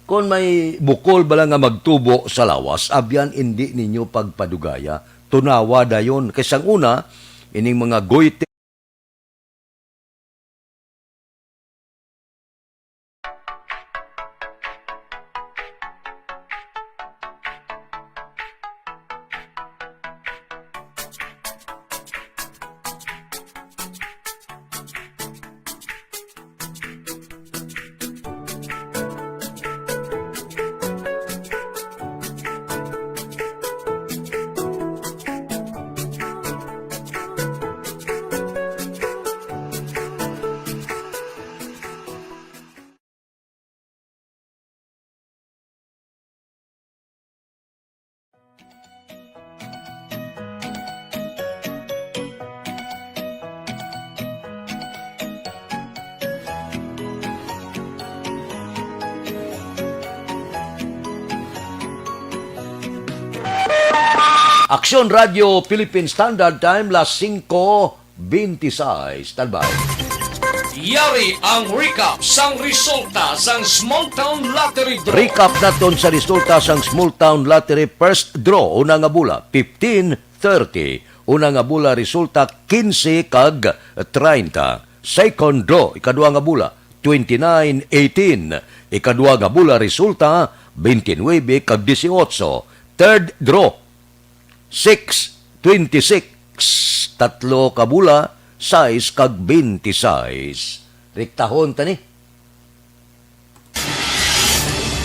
kon may bukol bala nga magtubo sa lawas, abyan indi ninyo pagpadugaya. Tunawa dayon. Kay sang una, ining mga goiter Aksyon Radio Philippine Standard Time, las singko bente sais. Standby. Yari ang recap sang resulta sang Small Town Lottery Draw. Recap naton sa resulta sang Small Town Lottery First Draw, una nga bola, fifteen thirty. Una nga bola resulta, quince kag treinta. Second draw, ikadua nga bola, twenty-nine eighteen. Ikadua nga bola resulta, twenty-nine kag dieciocho. Third draw, six twenty-six. Tatlo ka bola, sais kag twenty-sais. Rektahon ta ni.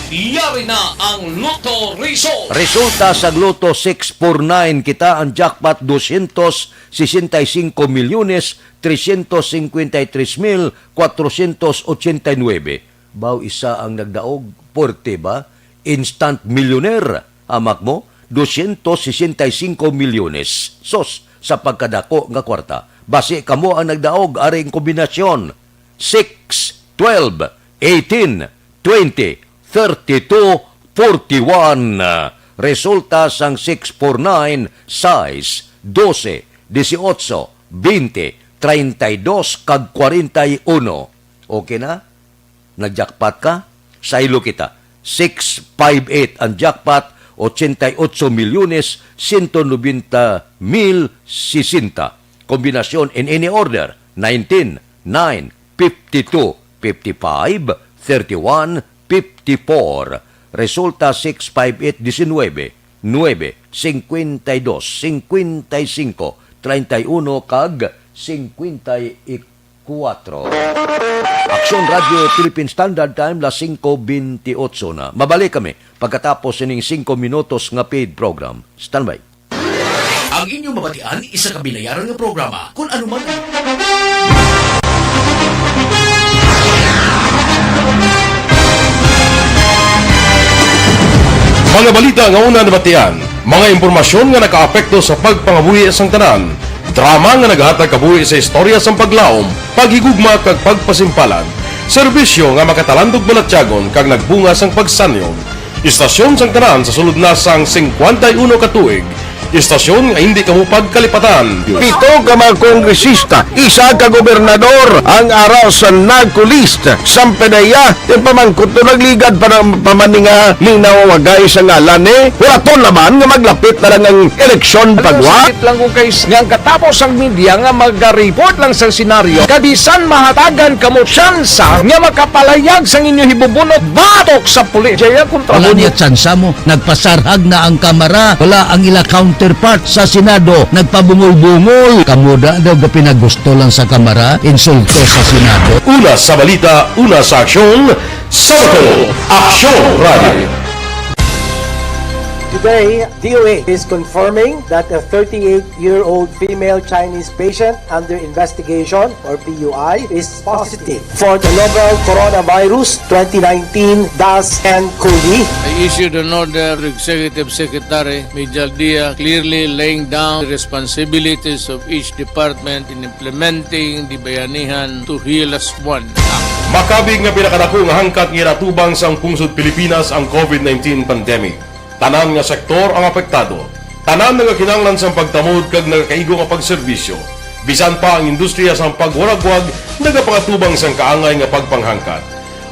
Yari na ang Lotto Result. Resulta sa Lotto six four nine, kita ang jackpot, doscientos sesenta y cinco millones trescientos cincuenta y tres mil cuatrocientos ochenta y nueve. Baw isa ang nagdaog, porte ba? Instant millionaire, hamak mo, doscientos sesenta y cinco milyones. Sos, sa pagkadako nga kwarta. Basi kamo ang nagdaog, ari ang kombinasyon, six, twelve, eighteen, twenty, thirty-two, forty-one. Resulta sang six four nine, sais, dose, dieciocho, twenty, treinta y dos, kag kwarenta y uno. Okay na? Nag-jackpot ka? Saylo kita. Six five eight ang jackpot, ochenta y ocho milyones, ciento noventa mil sesenta. Kombinasyon in any order, nineteen, nine, fifty-two, fifty-five, thirty-one, fifty-four. Resulta, six five eight, diecinuebe, nuebe, cincuenta y dos, cincuenta y cinco, treinta y uno, kag cincuenta y cuatro. Aksyon Radio Philippine Standard Time, las singko bentiocho na. Mabalik kami pagkatapos sining singko minutos nga paid program. Standby. Ang inyong mabatian, isa ka binayaran nga programa. Kung ano man. Mga balita nga una nabatian, mga impormasyon nga nakaapekto sa pagpangabuhi sang tanan, drama nga naghatag kabuhi sa istorya sang paglaom, paghigugma kag pagpasimpalan, serbisyo nga makatalandog balatyagon kag nagbunga sang pagsanyog. Istasyon sang tanan sa sulod na sang singkwenta y uno ka tuig. Istasyon nga hindi kamo pagkalipatan. Pito ka mga kongresista, isa ka gobernador ang ara sa NAGCO list. Sampanaya, ti pamangkot to nagligad pa ng pamaninga ni nawawagay sa ngalan ni. Wala to laman nga maglapit na lang ang eleksyon pagwa. Sakit lang kung kay nga ang katapos ang media nga magaripot lang sa senaryo. Kabisan mahatagan kamo tsansa nga makapalayag sang inyo hibubunot batok sa pulis. Jaya kontra Wala mo. Niya tsansa mo. Nagpasarhag na ang Kamara. Wala ang ila counterpart sa Senado. Nagpabungol-bungol. Kamo da daw ga pinagusto lang sa Kamara. Insulto sa Senado. Una sa balita, una sa aksyon, sa Bacolod, Aksyon Radio. Today, D O H is confirming that a thirty-eight-year-old female Chinese patient under investigation, or P U I, is positive for the novel Coronavirus twenty nineteen dash N COVID. I issued an order to Executive Secretary Mijal Dia, clearly laying down the responsibilities of each department in implementing the Bayanihan to Heal Us One Act. Makabig nga pinakadako nga hangkat nga ginatubang sang pungsod Pilipinas ang COVID nineteen pandemic. Tanan nga sektor ang apektado. Tanan nagakinahanglan sang pagtamod kag nagakaigo nga pagserbisyo. Bisan pa ang industriya sang pagwaragwag nagapangatubang sang kaangay nga pagpanghangkat.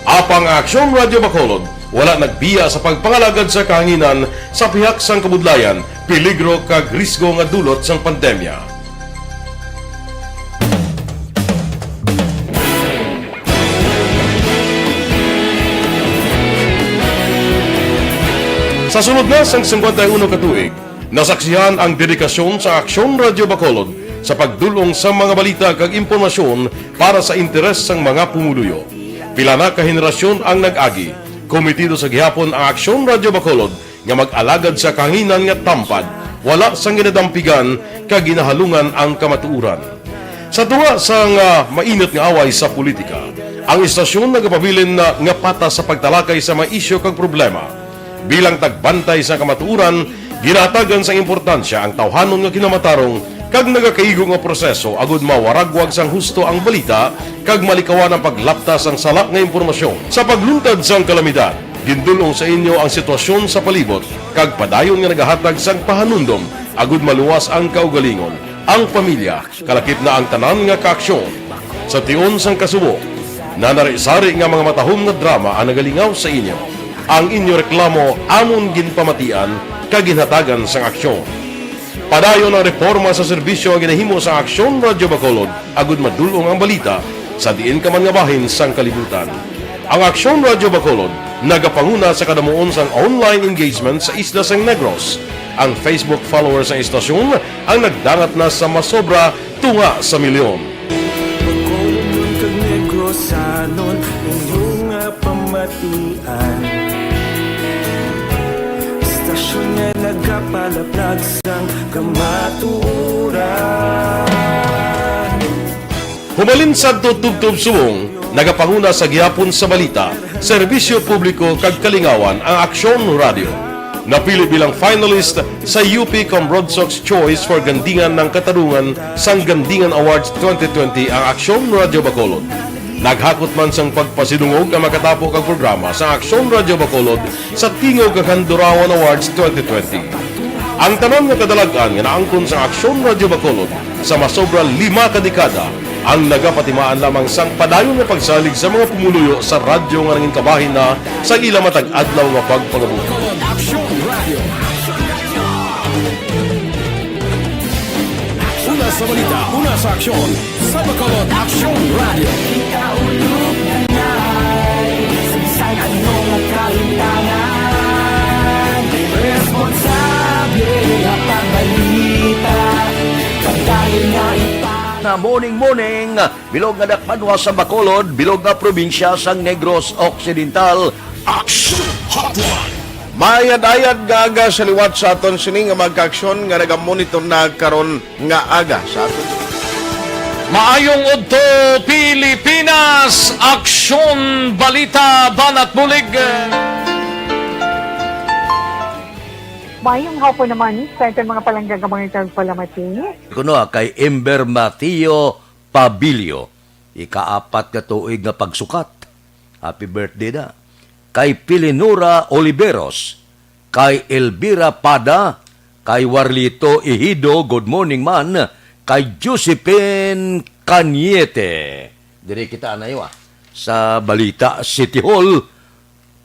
Apang ang Aksyon Radyo Bacolod wala nagbiya sa pagpangalagad sa kahanginan sa pihak sang kabudlayan, peligro kag risgo nga dulot sang pandemya. Sa sulod na sang singkwenta y uno ka tuig, nasaksihan ang dedikasyon sa Aksyon Radyo Bacolod sa pagdul-ong sa mga balita kag impormasyon para sa interes sang mga pumuluyo. Pila na ka henerasyon ang nag-agi, komitido sa gihapon ang Aksyon Radyo Bacolod nga mag-alagad sa kahanginan nga tampad, wala sang ginadampigan kag ginahalungan ang kamatuoran. Sa tunga sang, ah, mainit nga away sa politika, ang istasyon nagapabilin na nga patas sa pagtalakay sa mga isyu kag problema. Bilang tagbantay sa kamatuoran, ginahatagan sang importansya ang tawhanon nga kinamatarong kag nagakaigo nga proseso agud mawaragwag sang husto ang balita kag malikawan ang paglapta sang sala nga impormasyon. Sa pagluntad sang kalamidad, gindul-ong sa inyo ang sitwasyon sa palibot kag padayon nga nagahatag sang pahanumdom agud maluwas ang kaugalingon, ang pamilya, kalakip na ang tanan nga kaaksyon. Sa tion sang kasubo, nanari-sari nga mga matahom nga drama ang nagalingaw sa inyo. Ang inyo reklamo amon ginpamatian kag ginhatagan sang aksyon. Padayon ang reporma sa serbisyo nga ginahimo sang Aksyon Radyo Bacolod agud madul-ong ang balita sa diin ka man nga bahin sang kalibutan. Ang Aksyon Radyo Bacolod nagapanguna sa kadamuon sang online engagement sa isla sang Negros. Ang Facebook followers sang istasyon ang nagdangat na sa masobra tunga sa milyon. Bacolodnon kag Negrosanon, inyo nga pamatian. Istasyon nga nagapalaplag sang kamatuoran. Hubalin sadto tubtob subong, nagapanguna sa gihapon sa balita, serbisyo publiko kag kalingawan ang Aksyon Radyo. Napili bilang finalist sa U P Comrod Sox Choice for Gandingan ng Katarungan sang Gandingan Awards twenty twenty ang Aksyon Radyo Bacolod. Naghakot man sang pagpasidungog ang makatapo kag programa sa Aksyon Radyo Bacolod sa Tingog kag Handurawan Awards twenty twenty. Ang tanan nga kadalag-an nga naangkon sa Aksyon Radyo Bacolod sa masobra lima ka dekada ang nagapatimaan lamang sang padayon nga pagsalig sa mga pumuluyo sa radyo nga nangin kabahin na sa ila matag adlaw nga pagpangabuhi. Aksyon Radyo. Una sa balita, una sa aksyon, sa Bacolod Aksyon Radyo. Ikaulog na ngay, sa bisan ano nga kalimtangan, responsable nga pagbalita, pagdali nga ipa- Na morning, morning, bilog nga dakbanwa sa Bacolod, bilog nga probinsya sang Negros Occidental. Aksyon Hotline. Maayad-ayad nga aga sa liwat sa aton sini nga mga kaaksyon nga nagamonitor na karon nga aga sa aton. Maayong udto, Pilipinas! Aksyon, balita, banat bulig. Maayong hapon naman sa aton mga palangga nga mga tagpalamati. Kuno, ah, kay Ember Mateo Pabilio, ikaapat ka tuig nga pagsukat. Happy birthday na. Kay Pilinura Oliveros, kay Elvira Pada, kay Warlito Ejido, good morning man, kay Josephine Cañete. Diri kita anayo, ah, sa Balita City Hall,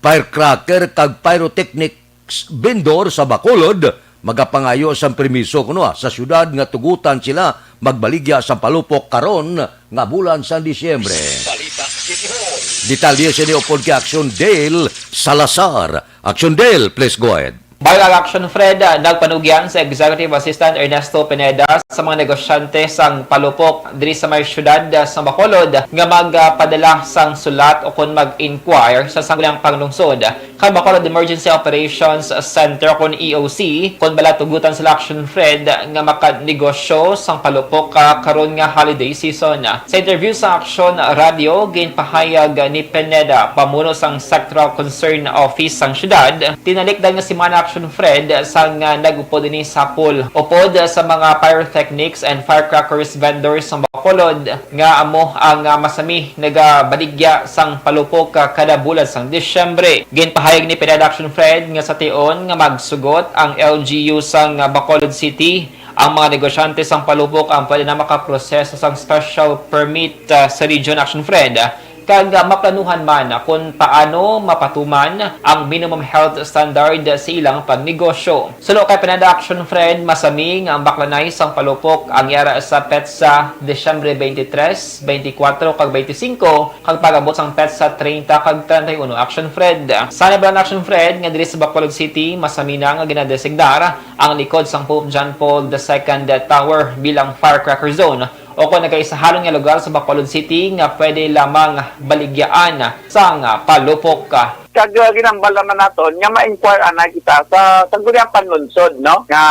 firecracker kag pyrotechnics vendor sa Bacolod, magapangayo sang permiso kuno, ah, sa syudad nga tugutan sila magbaligya sang palupok karon nga bulan sang Disyembre. Balita City Hall. Detalye sini upod kay Action Dale Salazar. Action Dale, please go ahead. Bago ang action, Fred, ah, nagpanugyan sa Executive Assistant Ernesto Pineda sa mga negosyante sang palupok diri sa may syudad, ah, sa Bacolod nga magpadala sang sulat o kon mag-inquire sa Sangguniang Panglungsod kag Bacolod Emergency Operations Center kon E O C, kon bala tugutan sila action, Fred, nga makanegosyo sang palupok, ah, karon nga holiday season. Sa interview sa Action Radio, ginpahayag ni Pineda, pamuno sang Sectoral Concern Office sang syudad, tinalikdan nga semana action, Fred, sang, ah, nag-upod ini sa pool. Upod sa mga pyrotechnics and firecrackers vendors sang Bacolod nga amo ang, ah, masami nagabaligya sang palupok, ah, kada bulan sang Disyembre. Ginpahayag ni Pineda action, Fred, nga sa tion nga magsugot ang L G U sang, ah, Bacolod City, ang mga negosyante sang palupok ang pwede na makaproseso sang special permit, ah, sa region action, Fred, kag, ah, maplanuhan man kon paano mapatuman ang minimum health standard sa ilang pagnegosyo. Suno kay Pineda action, Fred, masami nga ang baklanay sang palupok ang yara sa petsa Disyembre twenty-three, twenty-four, kag twenty-five, kag pag-abot sang petsa treinta kag treinta y uno action, Fred. Sa nabalan action, Fred, nga diri sa Bacolod City, masami na nga ginadesignar ang likod sang Pope John Paul the Second Tower bilang firecracker zone, o kon nagkaisahalon nga lugar sa Bacolod City nga pwede lamang baligyaan sang palupok. Kag, uh, ginambal naman naton nga ma-inquire anay kita sa Sangguniang Panlungsod, no? Nga,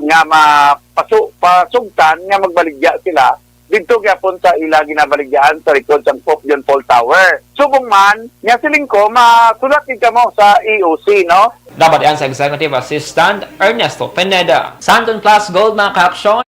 nga mapasu-, pasugtan nga magbaligya sila didto gyapon sa ila ginabaligyaan sa likod sang Pope John Paul Tower. Subong man, nga siling ko, masulat gid kamo sa E O C, no? Nabatian sa Executive Assistant Ernesto Pineda. Santon Plus Gold, mga kaaksyon.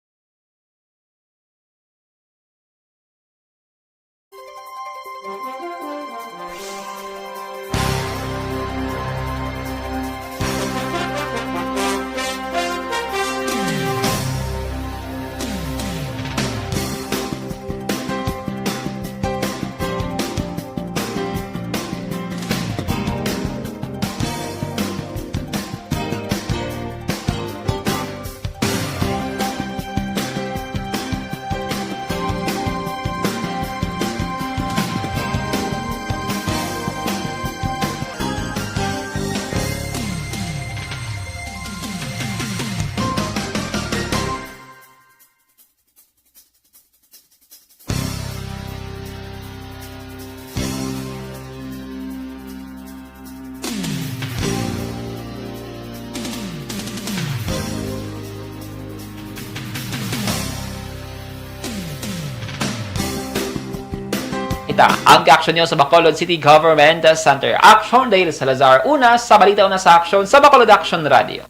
Ita ang aksyon niyo sa Bacolod City Government Center. Aksyon dahil Salazar. Una sa balita, una sa aksyon sa Bacolod Action Radio.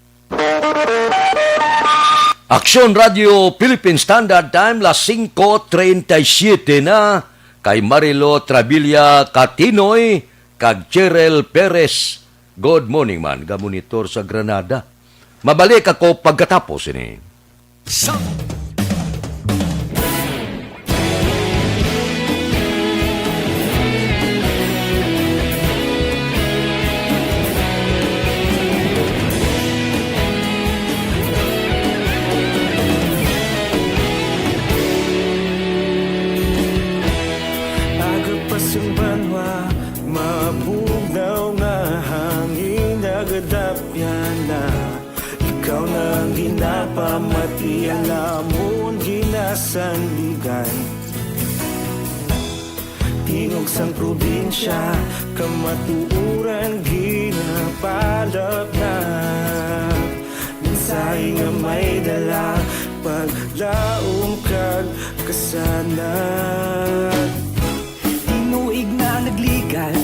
Aksyon Radio Philippine Standard Time, las singko treinta y siete na. Kay Marilo Trabilia Katinoy kag Cheryl Perez, good morning man, gamonitor sa Granada. Mabalik ako pagkatapos ini. Aga pa sing banwa, mabugnaw nga hangin, nagadapyan na. Ikaw na ang ginapamati, ang amon ginasandigan. Tingog sang probinsya, kamatuoran ginapalapnap. Mensahe nga may dala, paglaom kag kasanag. Tinuig na nagligan,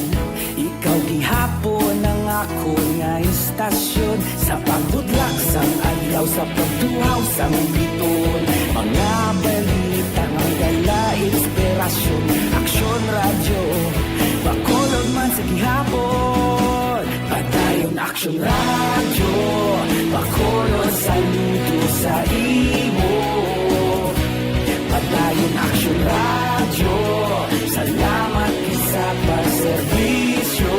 ikaw gihapon ang akon nga istasyon. Sa pagbudlak sang adlaw, sa pagtuhaw sang bituon, mga balita nga dala inspirasyon. Aksyon Radyo, Bacolod man sa gihapon. Padayon Aksyon Radyo, Bacolod, saludo sa imo. Padayon Aksyon Radyo, salamat gid sa pagserbisyo.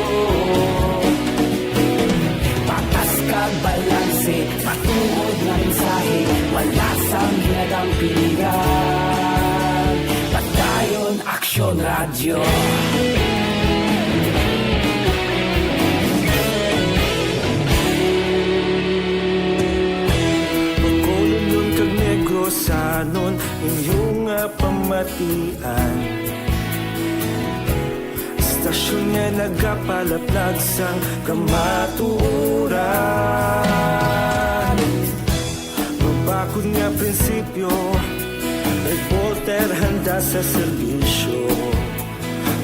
Patas kag balanse, matuod nga mensahe, wala sang ginadampigan. Padayon Aksyon Radyo. Bacolodnon kag Negrosanon, inyo nga pamatian. Istasyon nga nagapalaplag sang kamatuoran. Mabakod nga prinsipyo, reporter handa sa serbisyo.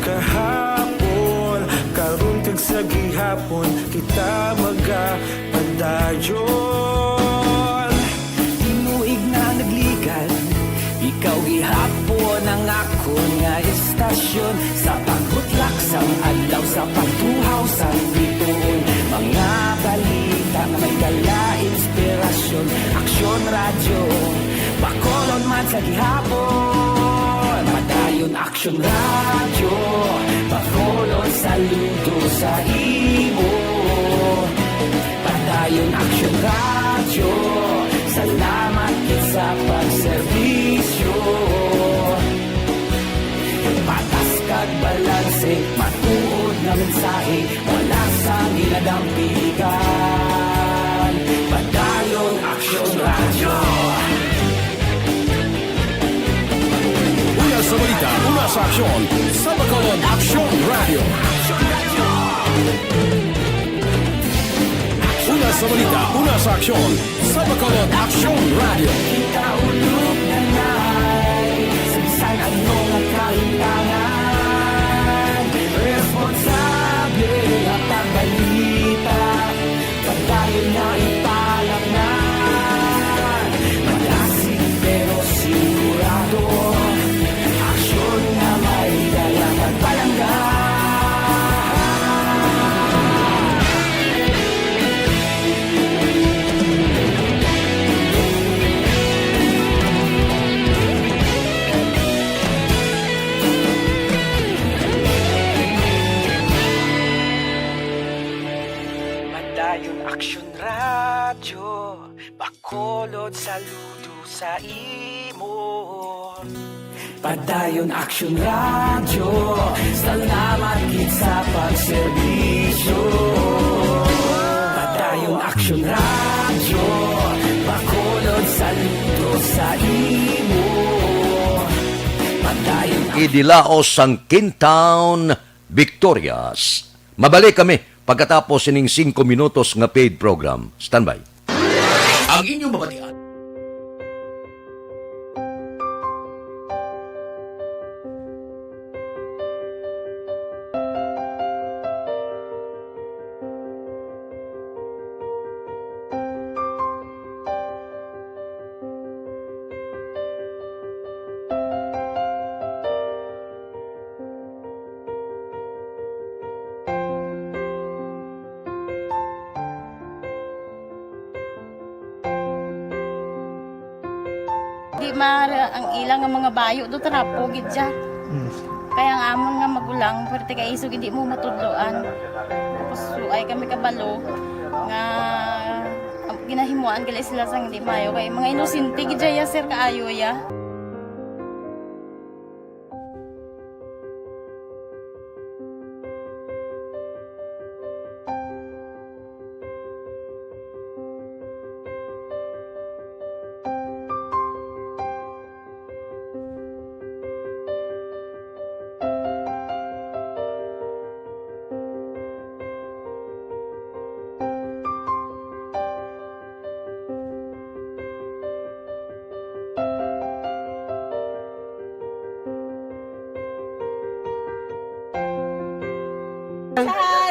Kahapon, karon kag sa gihapon, kita magapadayon. Tinuig na nagligan, ikaw gihapon ang akon nga istasyon. Sa pagbutlak sang adlaw, sa pagtuhaw sang bituon, mga balita nga may dala inspirasyon. Aksyon Radyo, Bacolod man sa gihapon. Padayon Aksyon Radyo, Bacolod, saludo sa imo. Padayon Aksyon Radyo, salamat gid sa pagserbisyo. Patas kag balanse, matuod nga mensahe, wala sang ginadampigan. Padayon Aksyon Radyo. Una sa balita, una sa aksyon, sa Bacolod Aksyon Radyo. Una sa balita, una sa aksyon, sa Bacolod Aksyon Radyo. Kita ulog na nai, sa bisan ano nga kahintangan, responsable nga pagbalita. Padayon na ipalapngan, madasig pero sigurado. Aksyon nga may dala kag palangga. Padayon Aksyon Radyo, Bacolod, saludo sa imo. Padayon Aksyon Radyo, salamat gid sa pagserbisyo. Padayon Aksyon Radyo, Bacolod, saludo sa imo. Padayon Idilaos sang Kintown, Victorias. Mabalik kami pagkatapos sining singko minutos nga paid program. Standby. Ang inyong mabatian. Di mara ang ila nga mga bayo do, trapo gid siya. Mm. Kaya ang amon nga magulang, pwerte kay isog hindi mo matudloan. Tapos, so, ay kami kabalo nga ginahimuan gali sila sang hindi maayo. Kay mga inosente gid siya, sir, kaayo ya.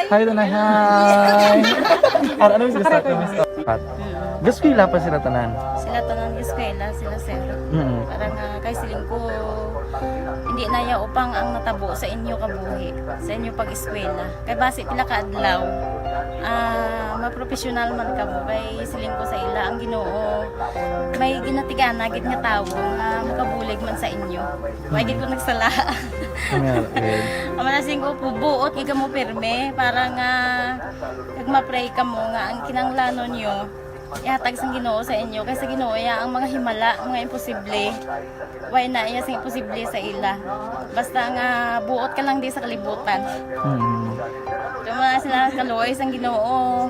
Hi, Tanay. Hi. Ano, ano yung gusto? Ano yung gusto? Gaskwela pa sila tanan. Sila tanan eskwela, sila sir. Mm. Para nga kay siling ko, hindi na ya upang ang natabo sa inyo kabuhi, sa inyo pag-eskwela. Kay basi pila ka adlaw, ah, mapropesyonal man kamo. Kay siling ko sa ila, ang Ginoo may ginatigana gid nga tawo nga makabulig man sa inyo. Wa gid ko nagsala. Nga, eh. Amo na siling ko, buot gid kamo pirme para nga kag ma-pray kamo nga ang kinahanglanon nyo ihatag sang Ginoo sa inyo, kay sa Ginoo ya ang mga himala, mga imposible. Way na iya sing imposible sa ila. Basta nga buot ka lang di sa kalibutan. Mm. Kamo na sila kaluoy sang Ginoo.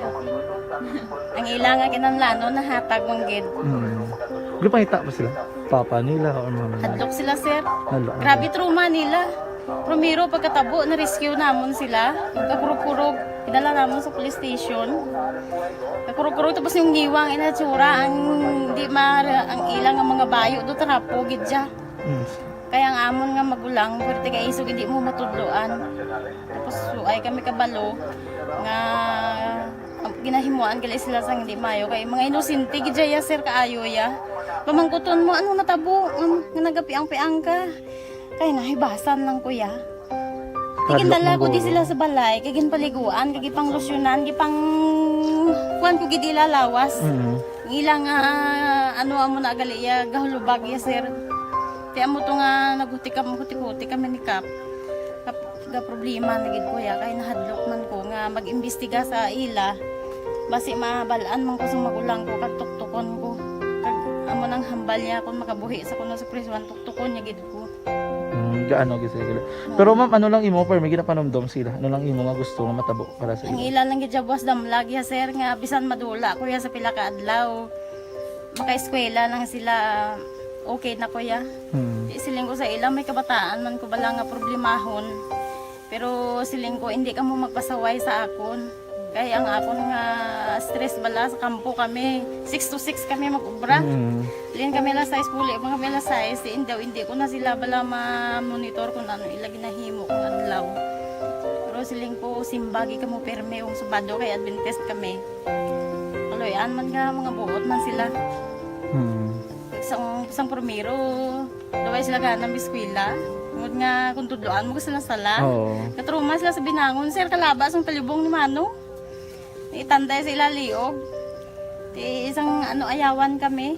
Ang ila nga kinahanglanon nahatag man gid. Mm. Gipangita pa sila? Papa nila or mama nila? Hadlok sila, sir. Hadlok. Grabe trauma nila. Primero, pagkatabo, na-rescue namon sila. Magkakurog-kurog, idala namon sa police station. Kakurog-kurog, tapos yung ngiwang, inatsura, ang di ma-, ang ilang, ang mga bayo, do trapo, gid siya. Mm. Kaya ang amon nga magulang, pwerte kay isog, hindi mo matudloan. Tapos, suay kami kabalo, nga, ang ginahimuan gali sila sang hindi mayo. Kay mga inosente, gid siya, sir, kaayo, ya. Pamangkuton mo, ano natabo? Nga, nga nagapiang-piang ka? Kay nahibasan lang, kuya. Hadlok gindala man ko di guro. Sila sa balay, kay ginpaliguan, kay gipanglusyonan, gipang-, kuwan ko gid ila lawas. Mm. Ang ila nga, ano, amo na gali iya, gahulubag iya, sir. Ti amo to nga naghuti kam-, huti-huti kami ni Kap. Kap-, ga problema na gid ko ya, kay nahadlok man ko nga mag-imbestiga sa ila. Basi mabal-an man ko sa magulang ko, kag tuktukon ko. Kag amo nang hambal niya, kung makabuhi sa kuno sa prisuan, tuktukon niya gid ko. Mm, gaano gid sila? Oo. Pero ma'am, ano lang imo, permi ginapanumdom sila? Ano lang imo nga gusto nga matabo para sa ila? Ang ila lang gid siya buwas damlag ya, sir, nga bisan madula ko ya sa pila ka adlaw, makaeskwela lang sila, okay na ko ya. Hmm. Di siling ko sa ila, may kabataan man ko bala nga problemahon. Pero siling ko, hindi kamo magpasaway sa akon. Kay ang akon nga stress bala sa kampo kami, six to six kami mag-ubra. Mm. Lin kami alas sais, puli pa kami alas sais. Diin daw, hindi ko na sila bala ma-monitor kung ano ila ginahimo kung adlaw. Pero siling ko, simba gid kamo pirme kung Sabado kay Adventist kami. Kaloy-an man nga mga buot man sila. Mm. Sang, sang primero, Daw ay sila gana mag-eskwela. Tungod nga kung tudloan mo, gusto na sala. Oo. Katruma sila sa binangon, sir, kalaba sang talibong ni Mano. Itanday sa ila liog. Ti isang ano, ayawan kami.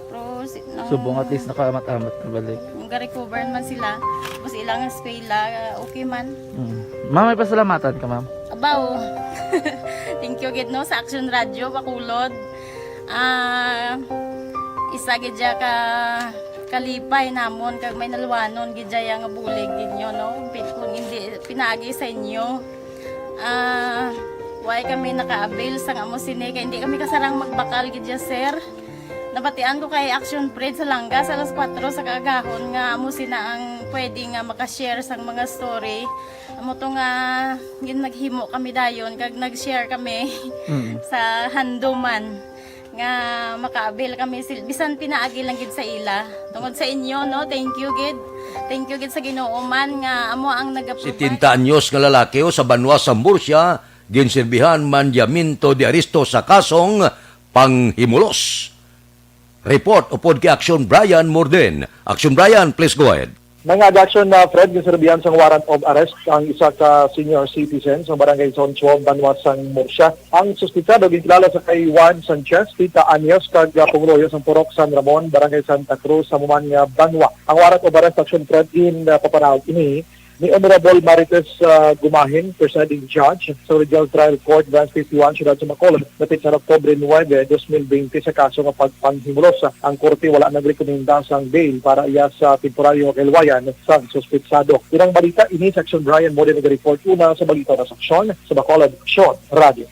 Pero si, nang Subong at least nakaamat-amat na balik. Nung ga-recover man sila. Tapos ilang eskwela, okay man. Mm. Ma'am, may pasalamatan ka, ma'am? Abaw. Thank you gid, no, sa Action Radio, Bacolod. Ah, isa gid siya ka kalipay namon kag may nalwanon gid siya nga bulig gid nyo, no? Pi-, kung hindi pinaagi sa inyo, ah, why kami naka-avail sang amo sini? Kay hindi kami kasarang magbakal gid siya, sir. Nabatian ko kay Action Fred sa Langga sa alas kuwatro sa kaagahon nga amo sina ang pwede nga maka-share sang mga story. Amo to nga gin-, naghimo kami dayon kag nag-share kami Mm. sa handuman nga maka-avail kami sil-, bisan pinaagi lang gid sa ila. Tungod sa inyo, no, thank you gid. Thank you gid sa Ginoo man nga amo ang nag-provide. Setenta anyos nga lalaki o sa banwa sa Murcia, ginsirbihan mandyamento de aresto sa kasong panghimulos. Report upod kay Action Brian Morden. Action Brian, please go ahead. Mga Action, uh, Fred, ginserbihan sang warrant of arrest ang isa ka senior citizen sa Barangay Zone twelve, Banwa sang Murcia. Ang suspitsado ginkilala sa kay Juan Sanchez, treinta anyos, kag, uh, pumuluyo sang Purok San Ramon, Barangay Santa Cruz, sa amo man nga banwa. Ang warrant of arrest, Action Fred, gin, uh, papanaog ini ni Honorable Marites, uh, Gumahin, Presiding Judge sa Regional Trial Court, Branch fifty-one, Siyudad sa Bacolod, dapit sa Oktubre nuebe, dos mil bente, sa kaso nga pagpanghimulos. Ang korte wala nagrekomenda sang bail para iya sa temporaryo nga kahilwayan sang suspitsado. Unang balita ini sa Action Brian, mo din nag-report una sa Balita Oras Aksyon sa Bacolod Aksyon Radio.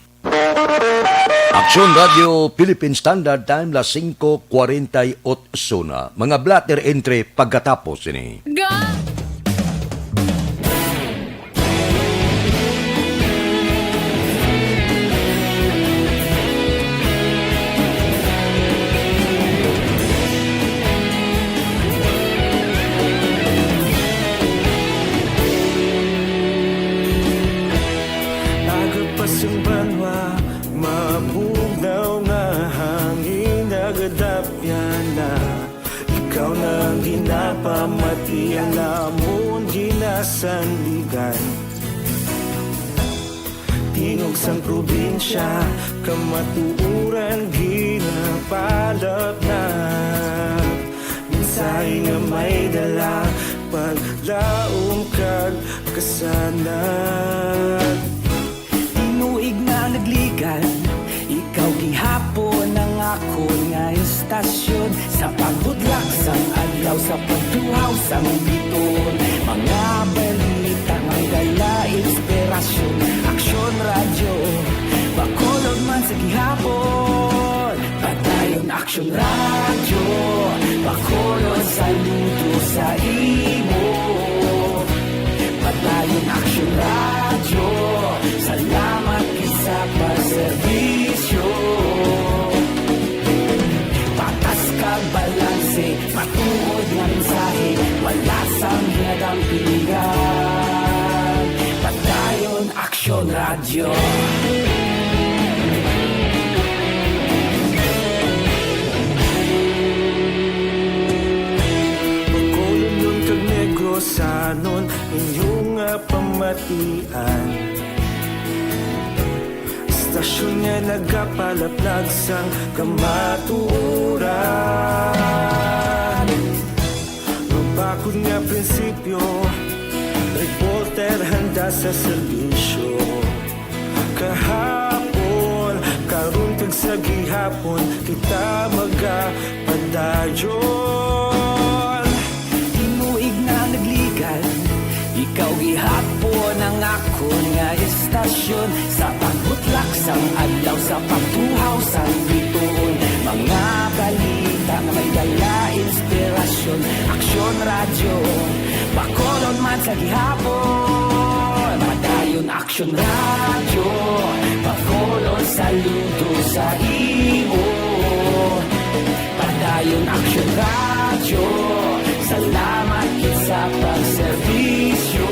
Aksyon Radio Philippine Standard Time, las singko kwarenta y otso na. Mga blotter entry pagkatapos ini. Ga- Sandigan. Tingog sang probinsya, kamatuoran ginapalapnap. Mensahe nga may dala, paglaom kag kasanag. Tinuig nga nagligan, ikaw gihapon ang akon nga istasyon. Sa pagbudlak sang adlaw, sa pagtuhaw sang biton, mga balita may dala inspirasyon. Aksyon Radyo, Bacolod man sa gihapon. Padayon Aksyon Radyo, Bacolod, saludo sa imo. Padayon Aksyon Radyo, salamat gid sa pagserbisyo. Patas kag balanse, matuod nga mensahe, wala sang ginadampigan. Padayon Aksyon Radyo. Bacolodnon kag Negrosanon, inyo nga pamatian. Istasyon nga nagapalaplag sang kamatuoran. Mabakod nga prinsipyo, reporter handa sa serbisyo. Kahapon, karon kag sa gihapon, kita magapadayon. Tinuig nga nagligan, ikaw gihapon ang akon nga istasyon. Sa pagbutlak sang adlaw, sa pagtuhaw sang bituon, mga balita nga may dala inspirasyon. Aksyon Radyo, Bacolod man sa gihapon. Padayon Aksyon Radyo, Bacolod, saludo sa imo. Padayon Aksyon Radyo, salamat gid sa pagserbisyo.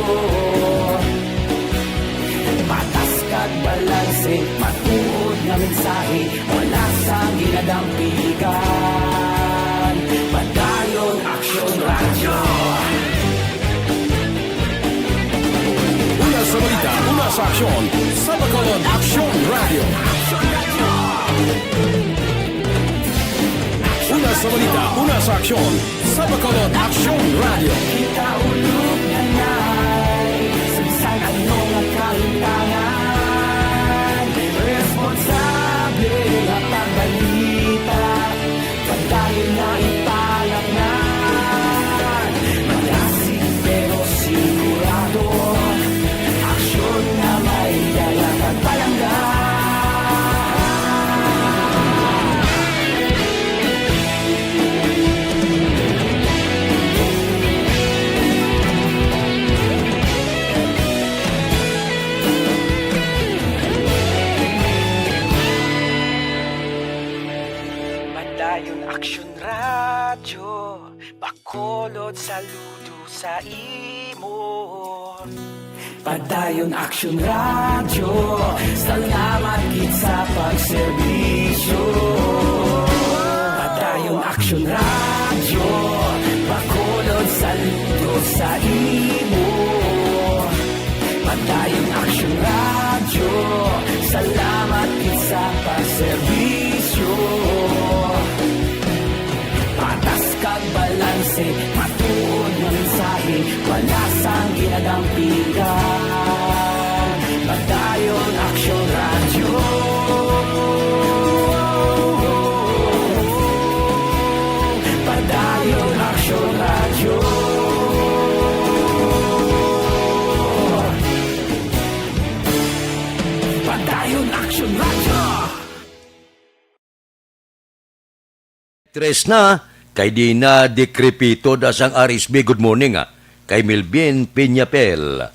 Patas kag balanse, matuod nga mensahe, wala sang ginadampigan. Padayon Aksyon Radyo. Una sa balita, una sa aksyon, sa Bacolod Aksyon Radyo. Una sa balita, una sa aksyon, sa Bacolod Aksyon Radyo. Kita ulog na nay, sa bisan ano nga kahimtangan, responsable nga pagbalita. Padayon nga ipalapnan, malasig pero sigurado, aksyon nga may dala kag palangga. Padayon Aksyon Radyo, Bacolod, saludo sa imo. Padayon Aksyon Radyo, salamat gid sa pagserbisyo. Padayon Aksyon Radyo, Bacolod, saludo sa imo. Padayon Aksyon Radyo, salamat gid sa pagserbisyo. Patas kag balanse, matuod nga mensahe, wala sang ginadampigan. Padayon Aksyon Radyo. Padayon Aksyon Radyo. Padayon Aksyon Radyo. Tres na, kay di na dekrepito da sang R S B. Good morning, ah. Kay Melvin Peñapel.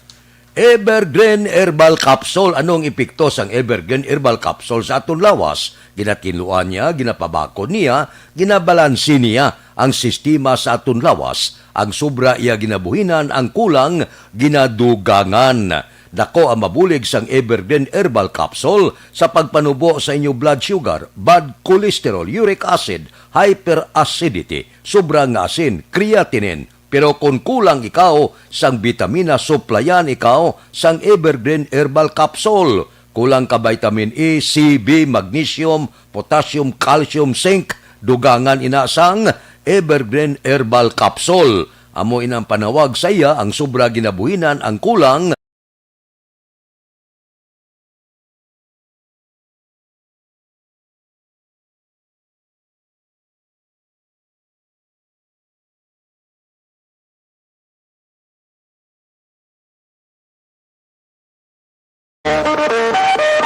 Evergreen Herbal Capsule. Ano ang epekto sang Evergreen Herbal Capsule sa aton lawas? Ginatinluan niya, ginapabakod niya, ginabalanse niya ang sistema sa aton lawas. Ang sobra iya ginabuhinan, ang kulang ginadugangan. Dako ang mabulig sang Evergreen Herbal Capsule sa pagpanubo sa inyo blood sugar, bad cholesterol, uric acid, hyperacidity, sobra nga asin, creatinine, Pero kon kulang ikaw sang bitamina, suplayan ikaw sang Evergreen Herbal Capsule. Kulang ka vitamin E, C B, magnesium, potassium, calcium, zinc, dugangan ina sang Evergreen Herbal Capsule. Amo ina ang panawag sa iya, ang sobra ginabuhinan, ang kulang.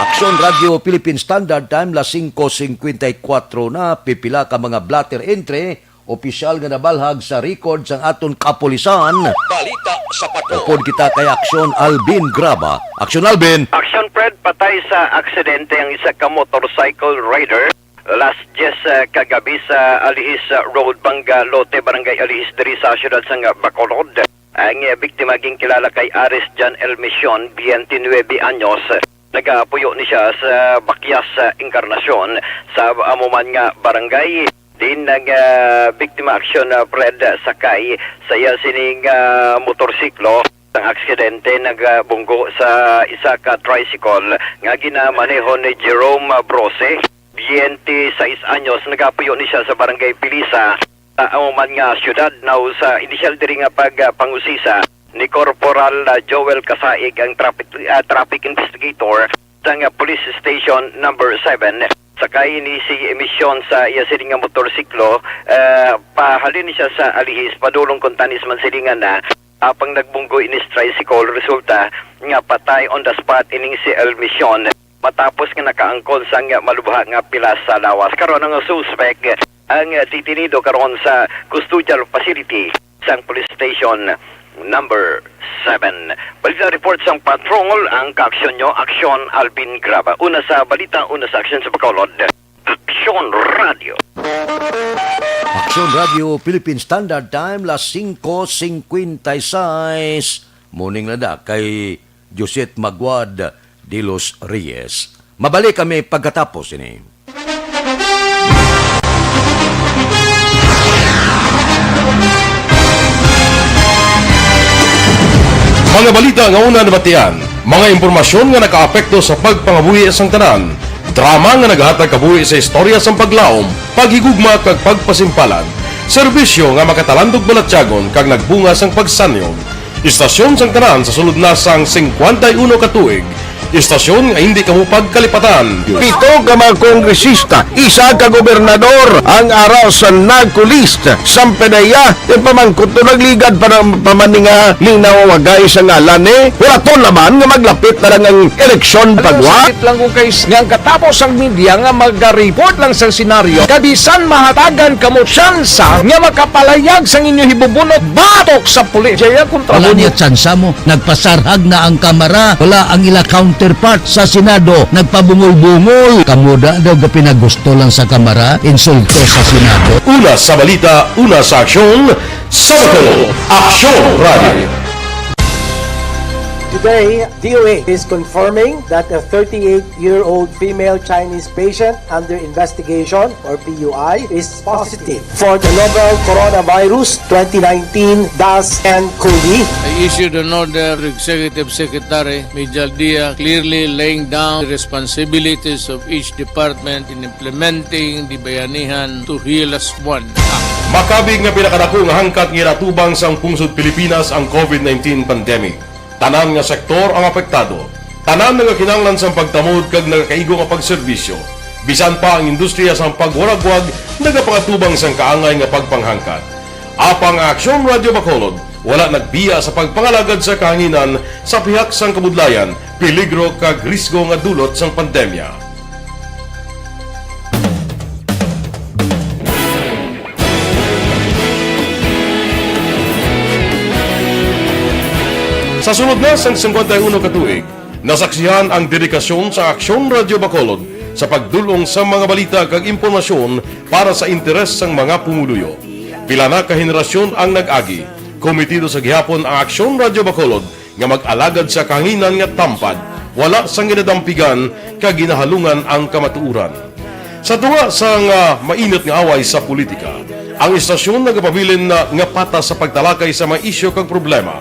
Aksyon Radio Philippine Standard Time, las singko singkwenta y kuwatro na, pipila ka mga blotter entry, opisyal nga nabalhag sa record sang aton kapulisan. Balita sa Patrol. Upod kita kay Aksyon Alvin Graba. Aksyon Alvin! Aksyon Fred, patay sa aksidente ang isa ka motorcycle rider. Alas diyes, ah, kagabi sa Alihis, ah, Road, Banga, Lote, Barangay Alihis, diri sa siyudad sang Bacolod. Ang, ah, biktima ginkilala kay Aris Jan El Mision, biyente nuebe anyos. Nagapuyo ni siya sa Bakyas, ah, Encarnacion. Sa amo man nga barangay, din nag, ah, biktima aksyon, ah, Fred, ah, sakay sa iya sining, ah, motorsiklo. Ang aksidente nagabunggo sa isa ka tricycle nga ginamaneho ni Jerome Brose, biyente sais anyos, nagapuyo ni siya sa Barangay Pilisa, sa amo man nga siyudad. Now, sa inisyal diri nga pagpangusisa ni Corporal, ah, Joel Kasaig, ang traffic, ah, traffic investigator sang, ah, Police Station Number Seven, sakay ni si Emission sa iya sini nga motorsiklo, ah, pahalin ni siya sa Alihis, padulong kon tanis man silingan na, apang nagbunggo ini sa tricycle, resulta nga patay on the spot ining si El Mision, matapos nga nakaangkon sang malubha nga pilas sa lawas. Karon ang suspek ang detenido karon sa custodial facility sang Police Station Number Seven. Balita report sang patrol, ang kaaksyon nyo, Aksyon Alvin Graba. Una sa balita, una sa aksyon sa Bacolod. Aksyon Radio. Aksyon Radio Philippine Standard Time, las singko singkwenta y seis. Morning na da kay Josette Maguad de los Reyes. Mabalik kami pagkatapos ini. Mga balita nga una nabatian, mga impormasyon nga nakaapekto sa pagpangabuhi sang tanan, drama nga naghatag kabuhi sa istorya sang paglaom, paghigugma kag pagpasimpalan, serbisyo nga makatalandog balatyagon kag nagbunga sang pagsanyog. Istasyon sang tanan sa sulod na sang singkwenta y uno ka tuig. Istasyon nga hindi kamo pagkalipatan. Pito ka mga kongresista, isa ka gobernador ang ara sa NAGCO list. Sampanaya, ipamangkot to nagligad pa ng pamaninga ni nawagay sa ngalan ni. Wala to naman nga maglapit na lang ang eleksyon pagwa. Sakit lang kung kay nga ang katapos ang media nga magariport lang sa senaryo. Kabisan mahatagan kamo tsansa nga makapalayag sang inyo hibubunot batok sa pulis. Jaya kontra Wala mo niya tsansa mo. Nagpasarhag na ang kamara. Wala ang ila counterpart sa Senado. Nagpabungol-bungol. Kamo da daw gapinagusto lang sa kamara. Insulto sa Senado. Una sa balita, una sa aksyon, sa Bacolod, Aksyon Radio. Today, D O A is confirming that a thirty-eight-year-old female Chinese patient under investigation, or P U I, is positive for the novel coronavirus twenty nineteen dash N cov. I issued an order to Executive Secretary Major Dia, clearly laying down the responsibilities of each department in implementing the Bayanihan to Heal Us One Act. Makabig nga pinakadako nga hangkat nga ginatubang sang pungsod Pilipinas ang covid nineteen pandemic. Tanan nga sektor ang apektado. Tanan nagakinahanglan sang pagtamod kag nagakaigo nga pagserbisyo. Bisan pa ang industriya sang pagwaragwag nagapangatubang sang kaangay nga pagpanghangkat. Apang ang Aksyon Radio Bacolod wala nagbiya sa pagpangalagad sa kahanginan sa pihak sang kabudlayan, peligro kag risgo nga dulot sang pandemya. Sa sulod na sang singkwenta y uno ka tuig, nasaksihan ang dedikasyon sa Aksyon Radio Bacolod sa pagdul-ong sa mga balita kag impormasyon para sa interes sang mga pumuluyo. Pila na ka henerasyon ang nag-agi. Komitido sa gihapon ang Aksyon Radio Bacolod nga mag-alagad sa kahanginan nga tampad, wala sang ginadampigan kag ginahalungan ang kamatuoran. Sa tunga sang, ah, mainit nga away sa politika, Ang istasyon nagapabilin na nga patas sa pagtalakay sa mga isyu kag problema.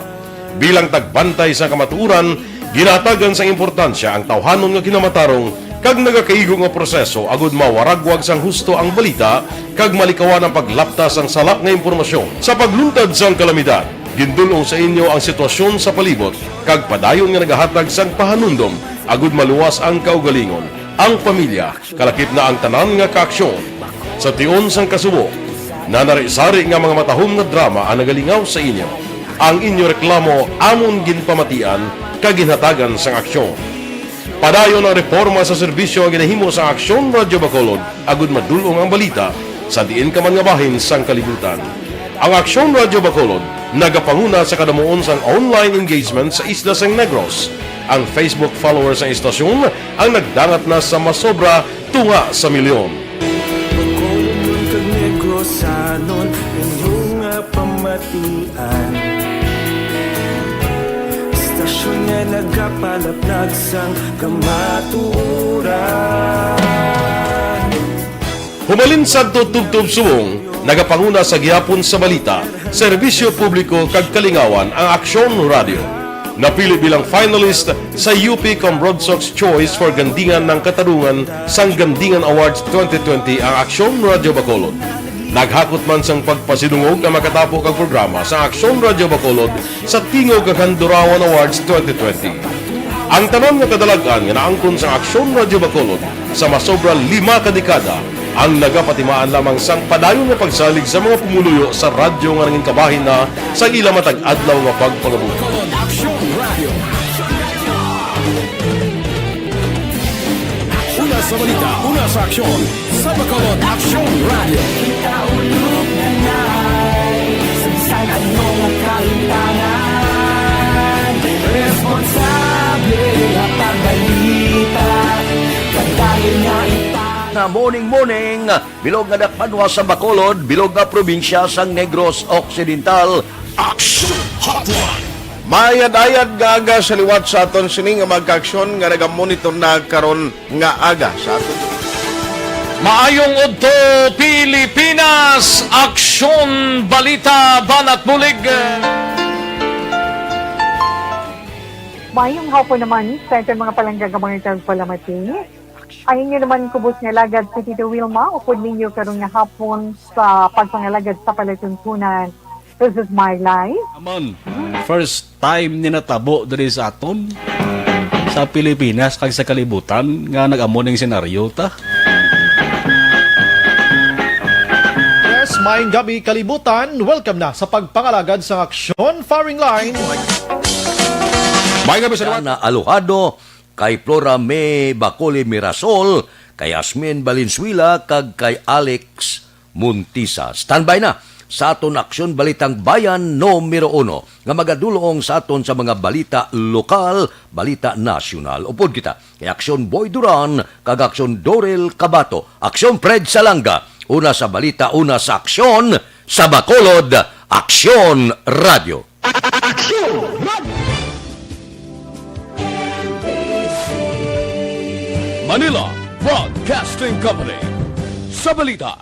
Bilang tagbantay sa kamatuoran, ginahatagan sang importansya ang tawhanon nga kinamatarong kag nagakaigo nga proseso agud mawaragwag sang husto ang balita kag malikawan ang paglapta sang sala nga impormasyon. Sa pagluntad sang kalamidad, gindul-ong sa inyo ang sitwasyon sa palibot kag padayon nga nagahatag sang pahanumdom agud maluwas ang kaugalingon, ang pamilya, kalakip na ang tanan nga kaaksyon. Sa tion sang kasubo, nanari-sari nga mga matahom nga drama ang nagalingaw sa inyo. Ang inyo reklamo amon ginpamatian kag ginhatagan sang aksyon. Padayon ang reporma sa serbisyo nga ginahimo sang Aksyon Radyo Bacolod agud madul-ong ang balita sa diin ka man nga bahin sang kalibutan. Ang Aksyon Radyo Bacolod nagapanguna sa kadamuon sang online engagement sa isla sang Negros. Ang Facebook followers sang istasyon ang nagdangat na sa masobra tunga sa milyon. Bacolod man kag Negrosanon, inyo nga pamatian. Istasyon nga nagapalaplag sang kamatuoran. Humalin sadto tubtob subong, nagapanguna sa gihapon sa balita, serbisyo publiko kag kalingawan ang Aksyon Radyo. Napili bilang finalist sa U P Cambronsox Choice for Gandingan ng Katarungan sang Gandingan Awards twenty twenty ang Aksyon Radyo Bacolod. Naghakot man sang pagpasidungog ang makatapo kag programa sa Aksyon Radyo Bacolod sa Tingog kag Handurawan Awards twenty twenty. Ang tanan nga kadalag-an nga naangkon sa Aksyon Radyo Bacolod sa masobra lima ka dekada ang nagapatimaan lamang sang padayon nga pagsalig sa mga pumuluyo sa radyo nga nangin kabahin na sa ila matag adlaw nga pagpangabuhi. Aksyon Radio. Una sa balita, una sa aksyon, sa Bacolod Aksyon Radio. Kita ulog na nai, sa bisan ano nga kalimtangan, responsable nga pagbalita, pagdali nga ipang- Nga morning, morning, bilog nga dakpanwa sa Bacolod, bilog nga probinsya sang Negros Occidental. Action Hotline. Mayad-ayad nga aga sa liwat sa aton sini nga mga kaaksyon nga nagamonitor na karon nga aga sa aton. Maayong udto, Pilipinas! Aksyon, balita, banat bulig. Maayong hapon naman sa aton mga palangga nga mga tagpalamati. Ang inyo naman kubos nga alagad si Tito Wilma, upod ninyo karon nga hapon sa pagpangalagad sa palatuntunan. This is my life. Amon, first time ni natabo diri sa aton, sa Pilipinas, kag sa kalibutan, nga nag-amo ning senaryo ta. Yes, maayong gabi, kalibutan. Welcome na sa pagpangalagad sa aksyon, firing line. Maayong gabi sa Dana Alojado, kay Flora May Bacoli Mirasol, kay Asmin Valenzuela, kag kay Alex Montisa. Standby na sa aton Aksyon Balitang Bayan numero uno nga magadulong sa aton sa mga balita lokal, balita nasyonal. Upod kita kay Aksyon Boy Duran kag Aksyon Dorel Cabato, Aksyon Fred Salanga. Una sa balita, una sa aksyon, sa Bacolod, Aksyon Radio. Aksyon Radio. Manila Broadcasting Company. Sa balita,